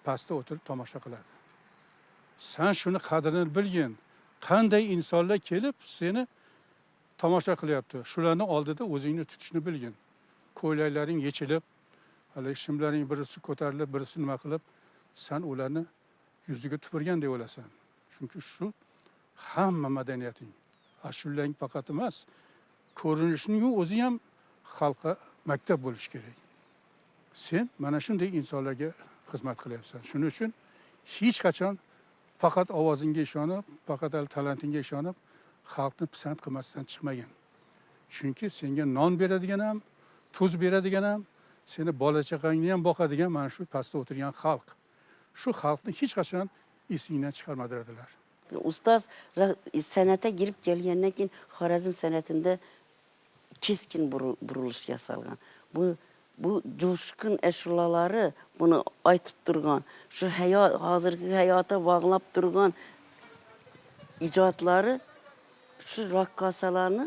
pastda o'tirib tomosha qiladi. Sen shuni qadrini bilgin. Qanday insonlar kelib seni tomosha qilyapti. Shularni oldida o'zingni tutishni bilgin. Ko'ylaklaring yechilib, hali shimlaring birisi ko'tarilib, birisi nima qilib, sen ularni yuziga tupurgandek bo'lasan. Chunki shu hamma madaniyating, ashulang faqat emas, ko'rinishning o'zi ham xalqqa maktab bo'lishi kerak. Sen mana shunday insonlarga xizmat qilyapsan. Shuning uchun hech qachon faqat ovozingga ishonib, faqat talantingga ishonib, xalqni pisand qilmasdan chiqmagin. Chunki senga non beradigan ham, tuz beradigan ham, seni bola chaqangni ham boqadigan mana shu pastda o'tirgan xalq. Shu xalqni hech qachon esingdan chiqarma derdilar. Ustoz san'atga kirib kelgandan keyin Xorazm san'atida keskin burilish yasalgan. Bu jo'shqin ashulalari, buni aytib turgan, shu hayot, hozirgi hayotga bog'lab turgan ijodlari shu raqqosalarni,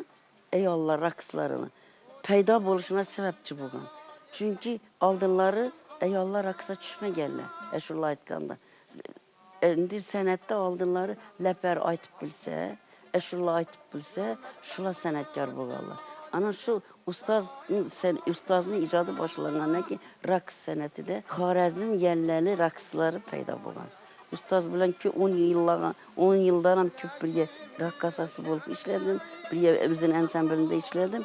ayollar raqslarini paydo bo'lishina sababchi bo'lgan. Chunki oldinlari ayollar raqsga tushmaganlar, ashula aytganda. Endi san'atda oldinlari lapar aytib bilsa, ashula aytib bilsa, shular san'atkor bo'lganlar. Ana shu ustozning ijodi boshlangandan keyin raqs san'atida Xorazm yallali raqslari paydo bo'lgan. Ustoz bilan 10 yildan ham ko'p birga raqqosasi bo'lib ishladim, birga bizning ansamblida ishladim.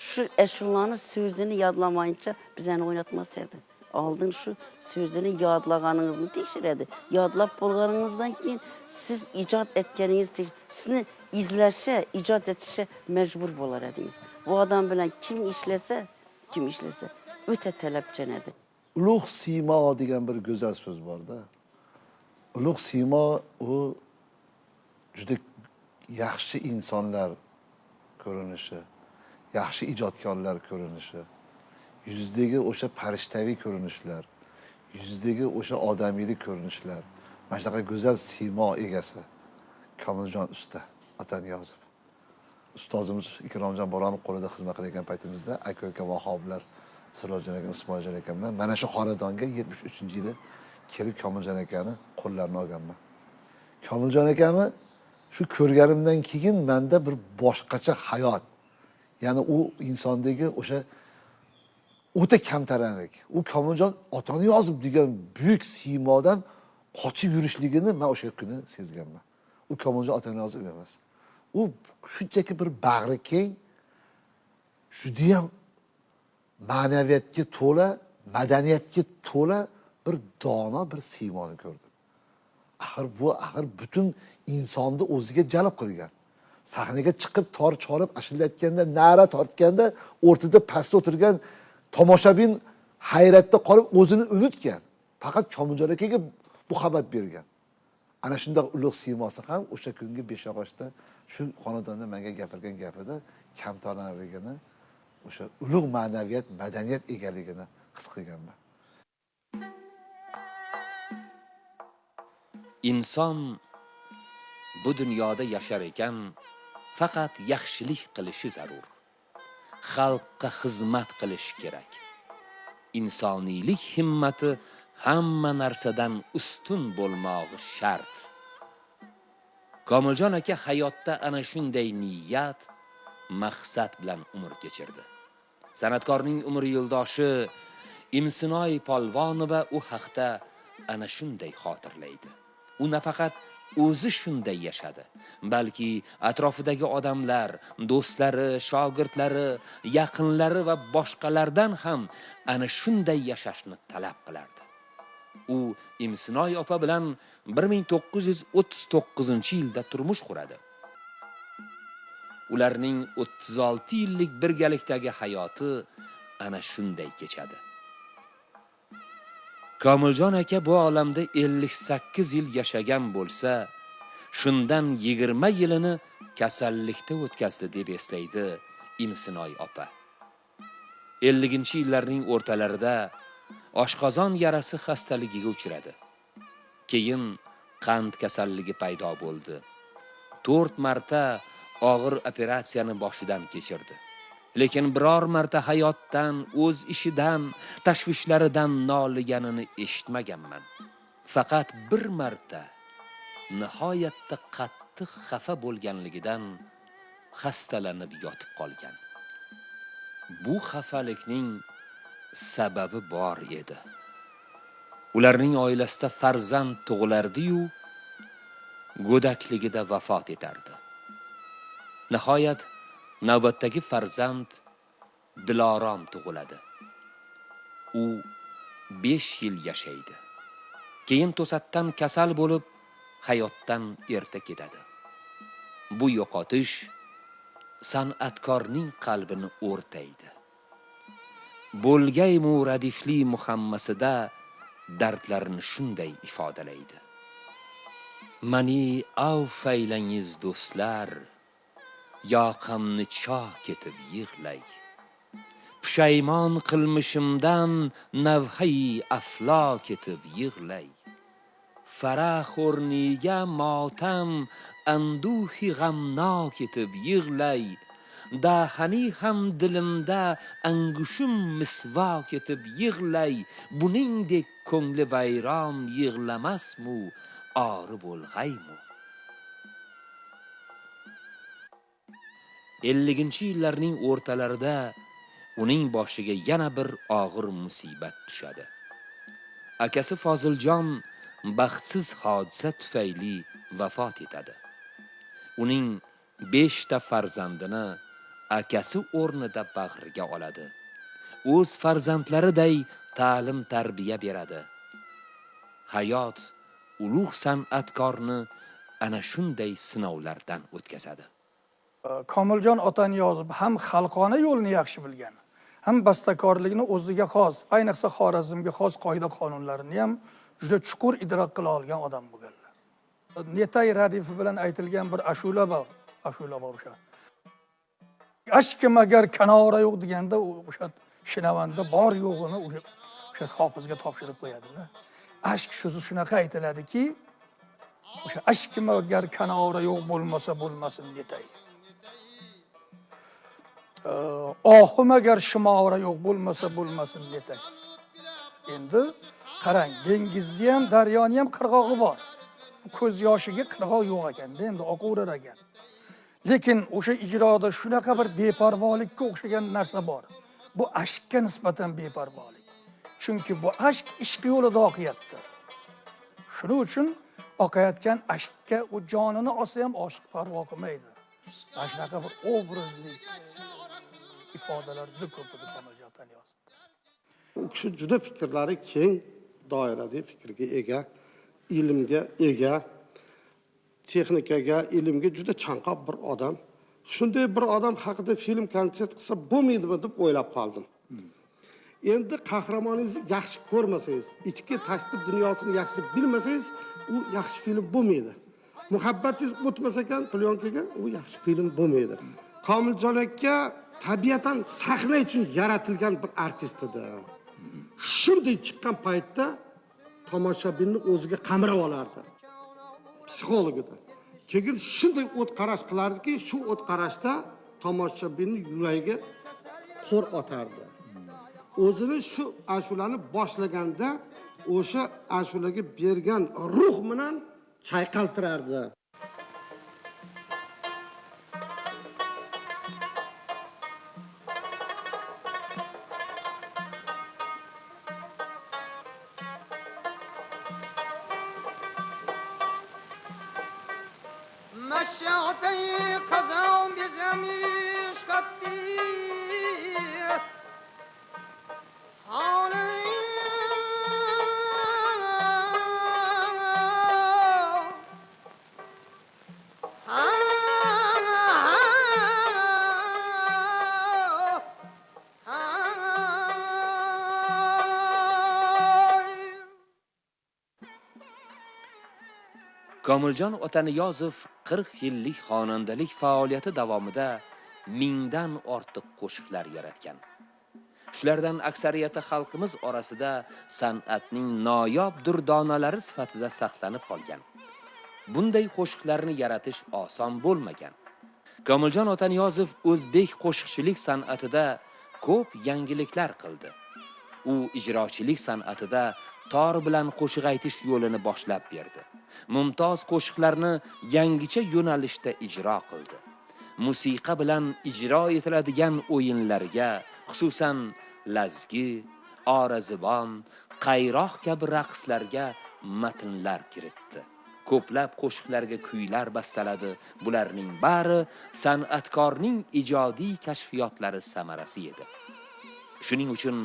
Shu ashulani so'zini yodlamayincha bizani o'ynatmas edi. Oldin shu so'zini yodlaganingizni tekshiradi. Yodlab bo'lganingizdan keyin siz ijod etganingiz sizni izlashga, ijod etishga majbur bo'lar edingiz. Bu odam bilan kim ishlasa o'ta talabchan edi. Ulug' siymo degan bir go'zal so'z borda. Ulug' siymo u juda yaxshi insonlar ko'rinishi, yaxshi ijodkorlar ko'rinishi, yuzdagi o'sha farishtaviy ko'rinishlar, yuzdagi o'sha odamiylik ko'rinishlar, mana shunaqa go'zal siymo egasi Komiljon usta Ataniyozov. Ustozimiz Ikromjon Boronov qo'lida xizmat qilayotgan paytimizda aka uka Vahoblar, Sirojjon aka, Usmonjon aka bilan mana shu xonadonga 73-yilda kelib Komiljon akani qo'llarini olganman. Komiljon akani shu ko'rganimdan keyin menda bir boshqacha hayot, ya'ni u insondagi o'sha o'ta kamtaranlik, u Komiljon Ataniyozov degan buyuk siymodan qochib yurishligini men o'sha kuni sezganman. U Komiljon Ataniyozov emas. U shunchaki bir bag'ri keng, judayam ma'naviyatga to'la, madaniyatga to'la bir dono bir siymoni ko'rdim. Axir butun insonni o'ziga jalb qilgan. Sahnaga chiqib tor cholib ashula aytganda, na'ra tortganda o'rtada pastda o'tirgan tomoshabin hayratda qolib o'zini unutgan. Faqat Komiljon akaga muhabbat bergan. Ana shunday ulug' siymosi ham o'sha kungi Beshyog'ochda shu xonadonda menga gapirgan gapida kamtarinligini, o'sha ulug' ma'naviyat, madaniyat egaligini his qilganman. Inson bu dunyoda yashar ekan, faqat yaxshilik qilishi zarur. Xalqqa xizmat qilish kerak. Insoniylik himmati hamma narsadan ustun bo'lmog'i shart. Komiljon aka hayotda ana shunday niyat, maqsad bilan umr kechirdi. San'atkorning umr yo'ldoshi Imsinoy Polvonova u haqda ana shunday xotirlaydi. U nafaqat o'zi shunday yashadi, balki atrofidagi odamlar, do'stlari, shogirdlari, yaqinlari va boshqalardan ham ana shunday yashashni talab qilardi. U Imsinoy opa bilan 1939-yilda turmush quradi. Ularning 36 yillik birgalikdagi hayoti ana shunday kechadi. Komiljon aka bu olamda 58 yil yashagan bo'lsa, shundan 20 yilini kasallikda o'tkazdi deb eslaydi Imsinoy opa. 50-yillarning o'rtalarida oshqozon yarasi xastaligiga uchradi. Keyin qand kasalligi paydo bo'ldi. 4 marta og'ir operatsiyani boshidan kechirdi. Lekin biror marta hayotdan, o'z ishidan, tashvishlaridan noliganini eshitmaganman. Faqat bir marta nihoyatda qattiq xafa bo'lganligidan xastalanib yotib qolgan. Bu xafalikning sababi bor edi. Ularning oilasida farzand tug'ilardi-yu, go'dakligida vafot etardi. Nihoyat navbatdagi farzand Dilorom tug'iladi. U 5 yil yashaydi. Keyin to'satdan kasal bo'lib, hayotdan erta ketadi. Bu yo'qotish san'atkorning qalbini o'rtaydi. Bo'lgaymu radifli muhammasida dardlarini shunday ifodalaydi. Mani avf aylangiz do'stlar, yoqamni chok etib yig'lay. Pushaymon qilmishimdan navhai aflok etib yig'lay. Farah o'rniga motam anduhi g'amnok etib yig'lay. Dahani ham dilimda angushim misvok etib yig'lay. Buningdek ko'ngli vayron yig'lamasmu, ori bo'lg'aymu. 50-yillarning o'rtalarida uning boshiga yana bir og'ir musibat tushadi. Akasi Foziljon baxtsiz hodisa tufayli vafot etadi. Uning 5 ta farzandini akasi o'rnida bag'riga oladi. O'z farzandlariday ta'lim tarbiya beradi. Hayot ulug' san'atkorni ana shunday sinovlardan o'tkazadi. Komiljon Otaniyozov ham xalqona yo'lini yaxshi bilgan, ham bastakorlikni o'ziga xos, ayniqsa Xorazmga xos qoida qonunlarini ham juda chuqur idrok qila olgan odam bo'lganlar. Netay radifi bilan aytilgan bir ashula bor, ashula bor o'sha. Ashkim agar kanora yo'q deganda o'sha shinavanda bor yo'g'ini o'sha hofizga topshirib qo'yadi-da. Ashk so'zi shunaqa aytiladiki, o'sha ashkim agar kanora yo'q bo'lmasa bo'lmasin netay. Ohim agar shimora yo'q bo'lmasa bo'lmasin netay. Endi qarang, dengizni ham, daryoni ham qirg'og'i bor. Ko'z yoshiga qirg'oq yo'q ekanda, endi oqaverar ekan. Lekin o'sha ijroda shunaqa bir beparvolikka o'xshagan narsa bor. Bu ashkka nisbatan beparvolik. Chunki bu ashk ishq yo'lida oqyapti. Shuning uchun oqayotgan ashkka u jonini olsa ham oshiq parvo qilmaydi. Mana shunaqa bir obrazli ifodalar juda ko'p edi Komiljon Otaniyozovda. U kishi juda fikrlari keng doirada fikrga ega, ilmga ega, texnikaga, ilmga juda chanqoq bir odam. Shunday bir odam haqida film konsert qilsa bo'lmaydimi deb o'ylab qoldim. Endi qahramoningizni yaxshi ko'rmasangiz, ichki tashqi dunyosini yaxshi bilmasangiz, u yaxshi film bo'lmaydi. Muhabbatingiz o'tmas ekan plyonkaga, u yaxshi film bo'lmaydi. Komiljon aka tabiatan sahna uchun yaratilgan bir artist edi. Shunday chiqqan paytda tomoshabinni o'ziga qamrab olardi. Psixolog edi. Keyin shunday o't qarash qilardiki, shu o't qarashda tomoshabinni yuragiga qo'r otardi. O'zini shu ashulani boshlaganda o'sha ashulaga bergan ruh bilan chayqaltirardi. Komiljon Otaniyozov 40 yillik xonandalik faoliyati davomida 1000dan ortiq qo'shiqlar yaratgan. Shulardan aksariyati xalqimiz orasida san'atning noyob durdonalari sifatida saqlanib qolgan. Bunday qo'shiqlarni yaratish oson bo'lmagan. Komiljon Otaniyozov o'zbek qo'shiqchilik san'atida ko'p yangiliklar qildi. U ijrochilik san'atida tor bilan qo'shiq aytish yo'lini boshlab berdi. Mumtoz qo'shiqlarni yangicha yo'nalishda ijro qildi. Musiqa bilan ijro etiladigan o'yinlarga, xususan lazgi, orazibon, qayroq kabi raqslarga matnlar kiritdi. Ko'plab qo'shiqlarga kuylar bastaladi. Bularning bari san'atkorning ijodiy kashfiyotlari samarasi edi. Shuning uchun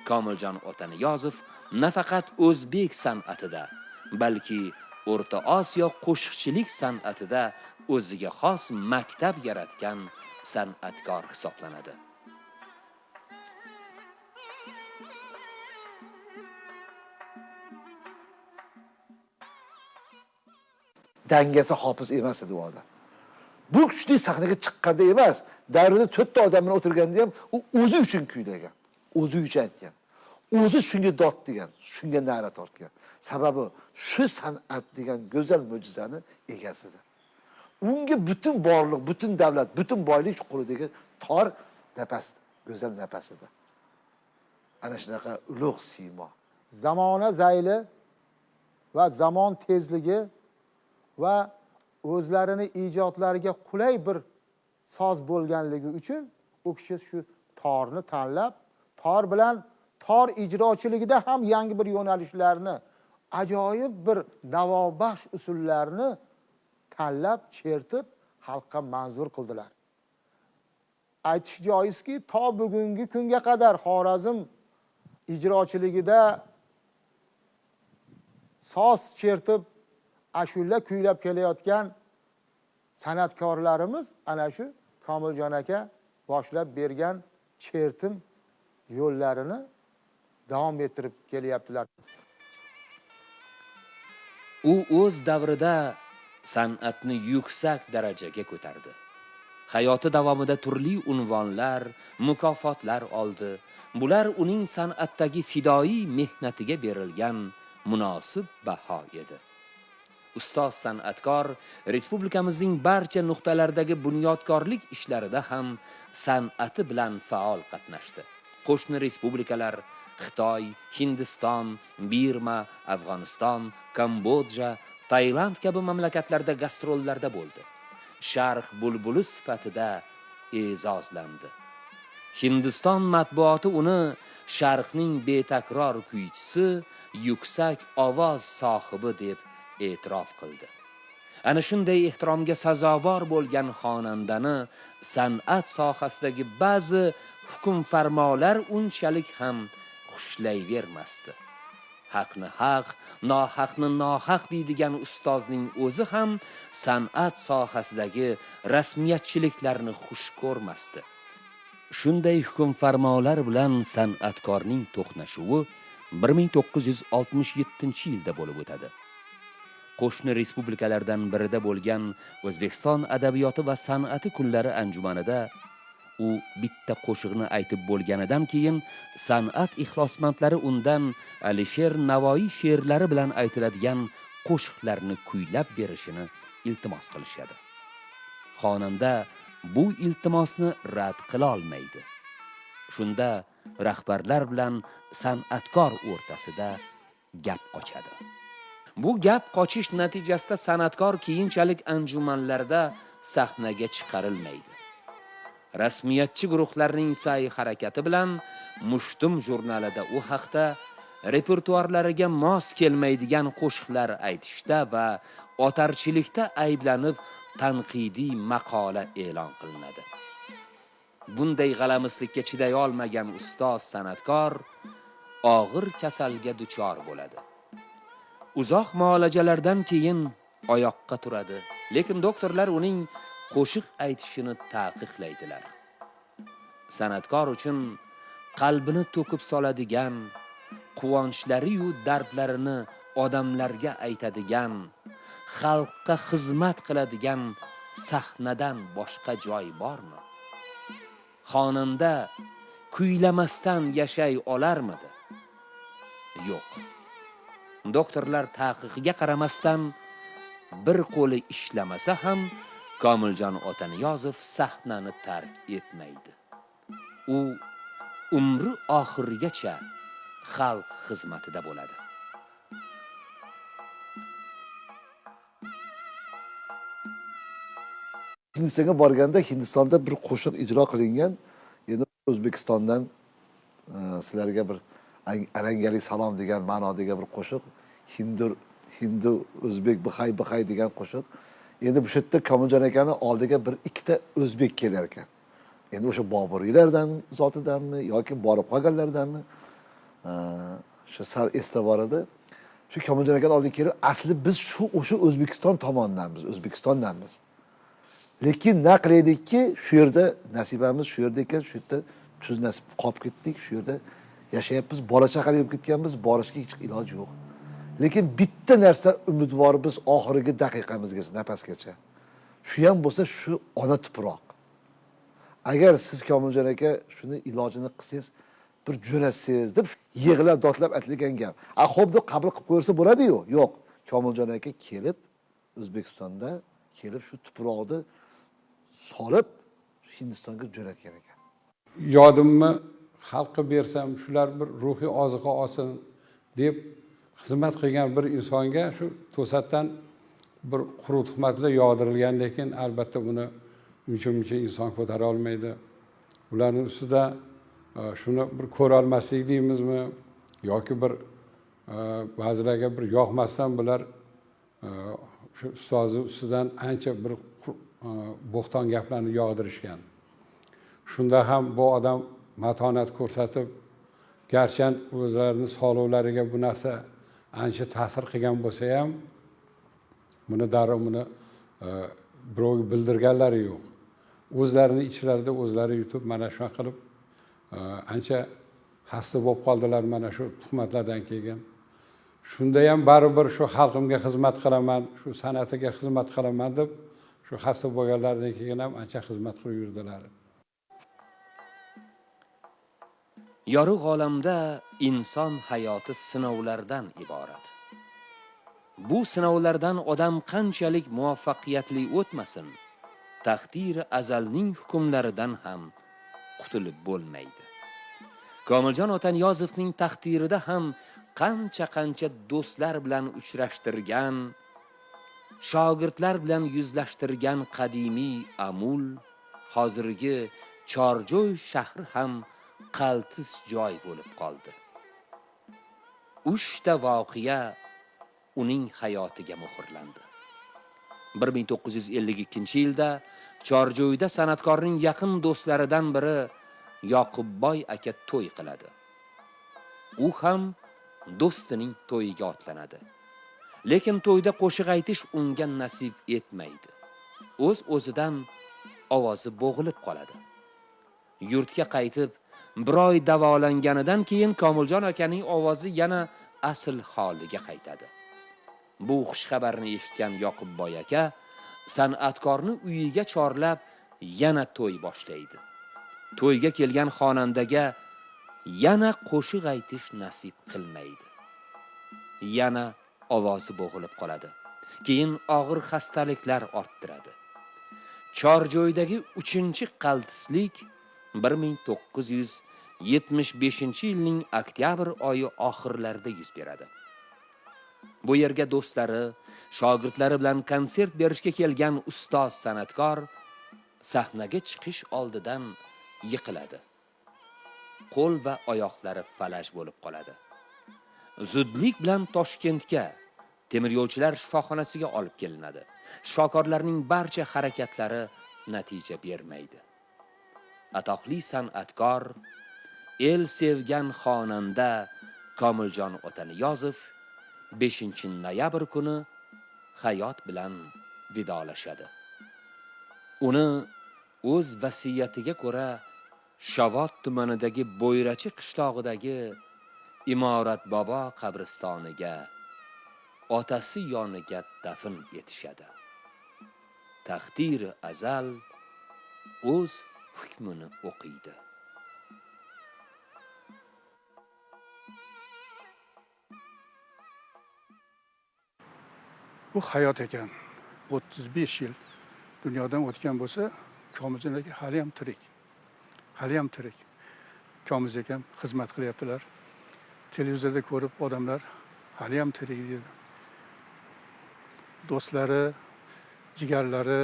Komiljon Otaniyozov nafaqat o'zbek san'atida, balki O'rta Osiyo qo'shiqchilik san'atida o'ziga xos maktab yaratgan san'atkor hisoblanadi. Dangasa hofiz emas edi u odam. Bu kuchli sahnaga chiqqanda emas, davrida 4 ta odam bilan o'tirganda ham u o'zi uchun kuylagan, o'zi uchun aytgan. O'zi shunga dod degan, shunga na'ra tortgan. Sababi shu san'at degan go'zal mo'jizani egasidir. Unga butun borliq, butun davlat, butun boylik qo'lidagi tor nafas, go'zal nafasida. Ana shunaqa ulug' siymo. Zamona zayli va zamon tezligi va o'zlarini ijodlariga qulay bir soz bo'lganligi uchun u kishi shu torni tanlab, tor bilan tor ijrochiligida ham yangi bir yo'nalishlarni, ajoyib bir navobaxsh usullarni tanlab, chertib xalqqa manzur qildilar. Aytish joizki, to bugungi kunga qadar Xorazm ijrochiligida soz chertib ashula kuylab kelayotgan san'atkorlarimiz ana shu Komiljon aka boshlab bergan chertim yo'llarini davom ettirib kelyaptilar. U o'z davrida san'atni yuksak darajaga ko'tardi. Hayoti davomida turli unvonlar, mukofotlar oldi. Bular uning san'atdagi fidoyi mehnatiga berilgan munosib baho edi. Ustoz san'atkor respublikamizning barcha nuqtalaridagi bunyodkorlik ishlarida ham san'ati bilan faol qatnashdi. Qo'shni respublikalar Xitoy, Hindiston, Birma, Afg'oniston, Kambodja, Tailand kabi mamlakatlarda gastrollarda bo'ldi. Sharq bulbuli sifatida e'zozlandi. Hindiston matbuoti uni Sharqning betakror kuychisi, yuksak ovoz sohibi deb e'tirof qildi. Ana shunday ehtiromga sazovor bo'lgan xonandani san'at sohasidagi ba'zi hukmfarmolar unchalik ham xushlayvermasdi. Haqni haq, nohaqni nohaq deydigan ustozning o'zi ham san'at sohasidagi rasmiyatchiliklarni xush ko'rmasdi. Shunday hukmfarmolar bilan san'atkorning to'qnashuvi 1967-yilda bo'lib o'tadi. Qo'shni respublikalardan birida bo'lgan O'zbekiston adabiyoti va san'ati kunlari anjumanida u bitta qo'shiqni aytib bo'lganidan keyin san'at ixlosmandlari undan Alisher Navoiy she'rlari bilan aytiladigan qo'shiqlarni kuylab berishini iltimos qilishadi. Xonanda bu iltimosni rad qila olmaydi. Shunda rahbarlar bilan san'atkor o'rtasida gap qochadi. Bu gap qochish natijasida san'atkor keyinchalik anjumanlarda sahnaga chiqarilmaydi. Rasmiyatchi guruhlarning sa'y harakati bilan Mushtum jurnalida u haqda repertuarlariga mos kelmaydigan qo'shiqlar aytishda va otarchilikda ayblanib tanqidiy maqola e'lon qilinadi. Bunday g'alamislikka chiday olmagan ustoz san'atkor og'ir kasalga duchor bo'ladi. Uzoq muolajalardan keyin oyoqqa turadi, lekin doktorlar uning qo'shiq aytishini taqiqlaydilar. San'atkor uchun qalbini to'kib soladigan, quvonchlari-yu dardlarini odamlarga aytadigan, xalqqa xizmat qiladigan sahnadan boshqa joy bormi? Xonanda kuylamasdan yashay olarmidi? Yo'q. Doktorlar taqiqiga qaramasdan bir qo'li ishlamasa ham Komiljon Otaniyozov sahnani tark etmaydi. U umri oxirigacha xalq xizmatida bo'ladi. Hindistonga borganda Hindistonda bir qo'shiq ijro qilingan. Endi O'zbekistondan sizlarga bir arangalik salom degan ma'nodagi bir qo'shiq, hindu o'zbek bixay bixay degan qo'shiq. Endi bu yerda Komiljon akani oldiga bir ikkita o'zbek kelar ekan. Endi o'sha Boburiylardan zotidanmi yoki borib qolganlardanmi? Shu sal esda bor edi. Shu Komiljon akani oldiga kelib, asli biz shu o'sha O'zbekiston tomondanmiz, O'zbekistondanmiz. Lekin na qilaylikki, shu yerda nasibamiz shu yerda ekan, shu yerda tuz nasib qolib ketdik, shu yerda yashayapmiz, bola chaqali bo'lib ketganmiz, borishga hech iloji yo'q. Lekin bitta narsa umidvormiz oxirgi daqiqamizgacha, nafasgacha. Shu ham bo'lsa shu ona tuproq. Agar siz Komiljon aka shuni ilojini qilsangiz, bir jo'natsangiz deb yig'lab dodlab aytilgan gap. A xo'p deb qabul qilib qo'ysa bo'ladi-yu. Yo'q. Komiljon aka kelib O'zbekistonda kelib shu tuproqni solib Hindistonga jo'natgan ekan. Yodimni xalqqa bersam, shular bir ruhiy oziqa olsin deb xizmat qilgan bir insonga shu to'satdan bir quruq tuhmatlar yog'dirilgan, lekin albatta buni uncha-muncha inson ko'tara olmaydi. Ularning ustida shuni bir ko'rolmaslik deymizmi yoki bir ba'zilarga bir yoqmasdan bular shu ustozi ustidan ancha bir bo'xton gaplarni yog'dirishgan. Shunda ham bu odam matonat ko'rsatib, garchi o'zlarining sog'liqlariga bu narsa ancha ta'sir qilgan bo'lsa ham, buni darrov buni birovga bildirganlari yo'q. O'zlarini ichlarida o'zlari yutib, mana shunaqa qilib ancha xasta bo'lib qoldilar mana shu tuhmatlardan keyin. Shunda ham baribir shu xalqimga xizmat qilaman, shu san'atiga xizmat qilaman deb shu xasta bo'lganlaridan keyin ham ancha xizmat qilib yurdilar. Yorug' olamda inson hayoti sinovlardan iborat. Bu sinovlardan odam qanchalik muvaffaqiyatli o'tmasin, taqdiri azalning hukmlaridan ham qutulib bo'lmaydi. Komiljon Otaniyozovning taqdirida ham qancha-qancha do'stlar bilan uchrashtirgan, shogirdlar bilan yuzlashtirgan qadimiy Amul, hozirgi Chorjo'y shahri ham qaltis joy bo'lib qoldi. 3 ta voqea uning hayotiga muhrlandi. 1952-yilda Chorjo'yda san'atkorning yaqin do'stlaridan biri Yoqubboy aka to'y qiladi. U ham do'stining to'yiga otlanadi. Lekin to'yda qo'shiq aytish unga nasib etmaydi. O'z-o'zidan ovozi bo'g'ilib qoladi. Yurtga qaytib, bir oy davolanganidan keyin Komiljon akaning ovozi yana asl holiga qaytadi. Bu xushxabarni eshitgan Yoqubboy aka san'atkorni uyiga chorlab yana to'y boshlaydi. To'yga kelgan xonandaga yana qo'shiq aytish nasib qilmaydi. Yana ovozi bo'g'ilib qoladi. Keyin og'ir xastaliklar orttiradi. Chorjo'ydagi 3-qaltislik 1975-yilning oktyabr oyi oxirlarida yuz beradi. Bu yerga do'stlari, shogirdlari bilan konsert berishga kelgan ustoz san'atkor sahnaga chiqish oldidan yiqiladi. Qo'l va oyoqlari falaj bo'lib qoladi. Zudlik bilan Toshkentga, temiryo'lchilar shifoxonasiga olib kelinadi. Shifokorlarning barcha harakatlari natija bermaydi. Atoqli san'atkor, el sevgan xonanda Komiljon Otaniyozov 5-noyabr kuni hayot bilan vidolashadi. Uni o'z vasiyatiga ko'ra Shavot tumanidagi Bo'yrachi qishlog'idagi Imorat bobo qabristoniga otasi yoniga dafn etishadi. Taqdiri azal o'z hukmini o'qiydi. Bu hayot ekan. 35 yil dunyodan o'tgan bo'lsa, Komiljon aka hali ham tirik. Hali ham tirik. Komiljon akam xizmat qilyaptilar. Televizorda ko'rib odamlar hali ham tirik deydi. Do'stlari, jigarlari,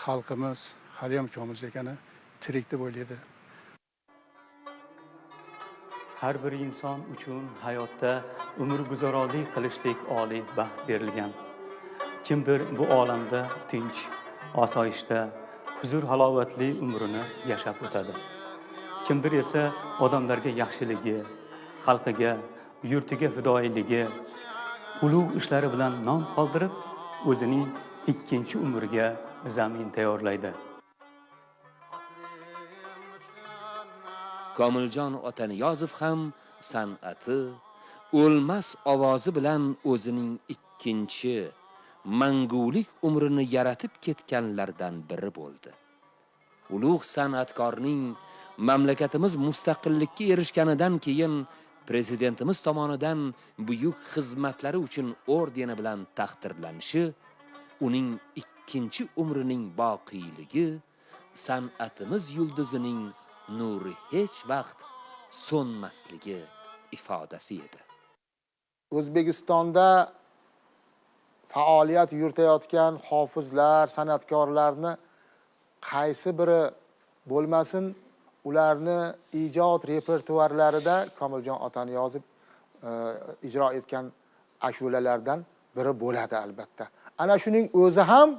xalqimiz hali ham Komiljon akani tirik deb o'ylaydi. Har bir inson uchun hayotda umrguzaronlik qilishlik oliy baxt berilgan. Kimdir bu olamda tinch, osoyishta, huzur halovatli umrini yashab o'tadi. Kimdir esa odamlarga yaxshiligi, xalqiga, yurtiga fidoyiligi, ulug' ishlari bilan nom qoldirib, o'zining ikkinchi umriga zamin tayyorlaydi. Komiljon Otaniyozov ham san'ati, o'lmas ovozi bilan o'zining ikkinchi mangulik umrini yaratib ketganlardan biri bo'ldi. Ulug' san'atkorning mamlakatimiz mustaqillikka erishganidan keyin prezidentimiz tomonidan buyuk xizmatlari uchun ordeni bilan taqdirlanishi uning ikkinchi umrining boqiyligi, san'atimiz yulduzining nuri hech vaqt so'nmasligi ifodasi edi. O'zbekistonda faoliyat yuritayotgan hofizlar, san'atkorlarni qaysi biri bo'lmasin, ularni ijod repertuarlarida Komiljon Otaniyozov ijro etgan ashulalardan biri bo'ladi albatta. Ana shuning o'zi ham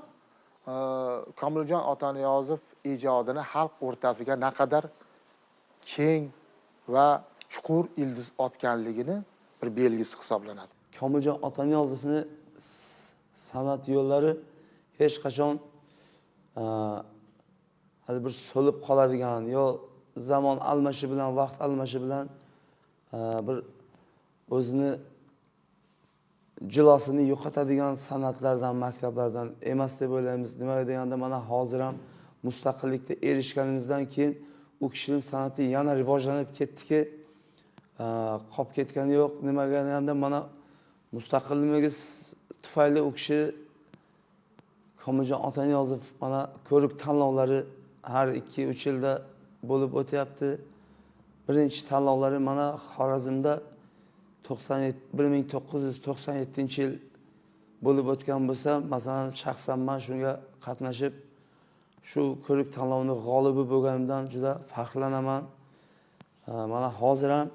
Komiljon Otaniyozov ijodini xalq o'rtasiga naqadar keng va chuqur ildiz otganligini bir belgisi hisoblanadi. Komiljon Otaniyozovni san'at yo'llari hech qachon hali bir so'lib qoladigan yo zamon almashi bilan, vaqt almashi bilan bir o'zini jilosini yo'qotadigan san'atlardan, maktablardan emas deb o'ylaymiz. Nimaga deganda mana hozir ham mustaqillikka erishganimizdan keyin u kishining san'ati yana rivojlanib ketdiki, qolib ketgani yo'q. Nimaga deganda mana mustaqilligimiz tufayli u kishi Komiljon Otaniyozov mana ko'rik tanlovlari har 2-3 yilda bo'lib o'tyapti. Birinchi tanlovlari mana Xorazmda 1997-yil bo'lib o'tgan bo'lsa, masalan, shaxsan men shunga qatnashib, shu ko'rik tanlovining g'olibi bo'lganimdan juda faxrlanaman. Mana hozir ham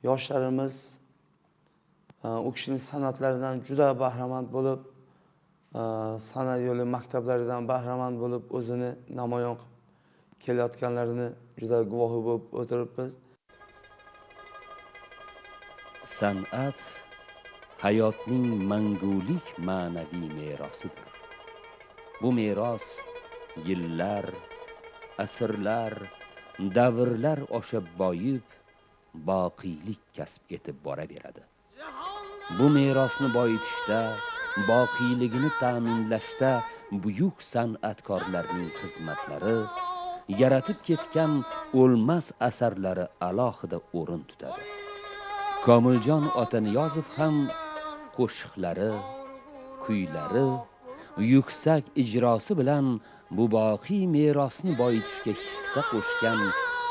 yoshlarimiz u kishining san'atlaridan juda bahramand bo'lib, san'at yo'li maktablaridan bahramand bo'lib o'zini namoyon qilib kelayotganlarini juda guvohi bo'lib o'tiribmiz. San'at hayotning mangulik ma'naviy merosidir. Bu meros yillar, asrlar, davrlar osha boyib, boqiylik kasb etib boraveradi. Bu merosni boyitishda, boqiyligini ta'minlashda buyuk san'atkorlarning xizmatlari, yaratib ketgan o'lmas asarlari alohida o'rin tutadi. Komiljon Otaniyozov ham qo'shiqlari, kuylari, yuksak ijrosi bilan bu boqiy merosni boyitishga hissa qo'shgan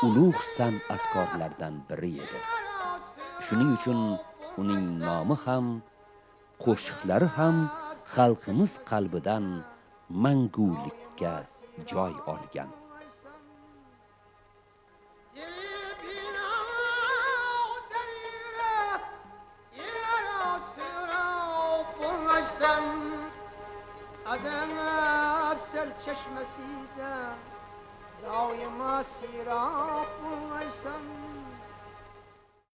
ulug' san'atkorlardan biri edi. Shuning uchun uning nomi ham, qo'shiqlari ham xalqimiz qalbidan mangulikka joy olgan. Adab serçeşmesiden daima sirap bulmaysan.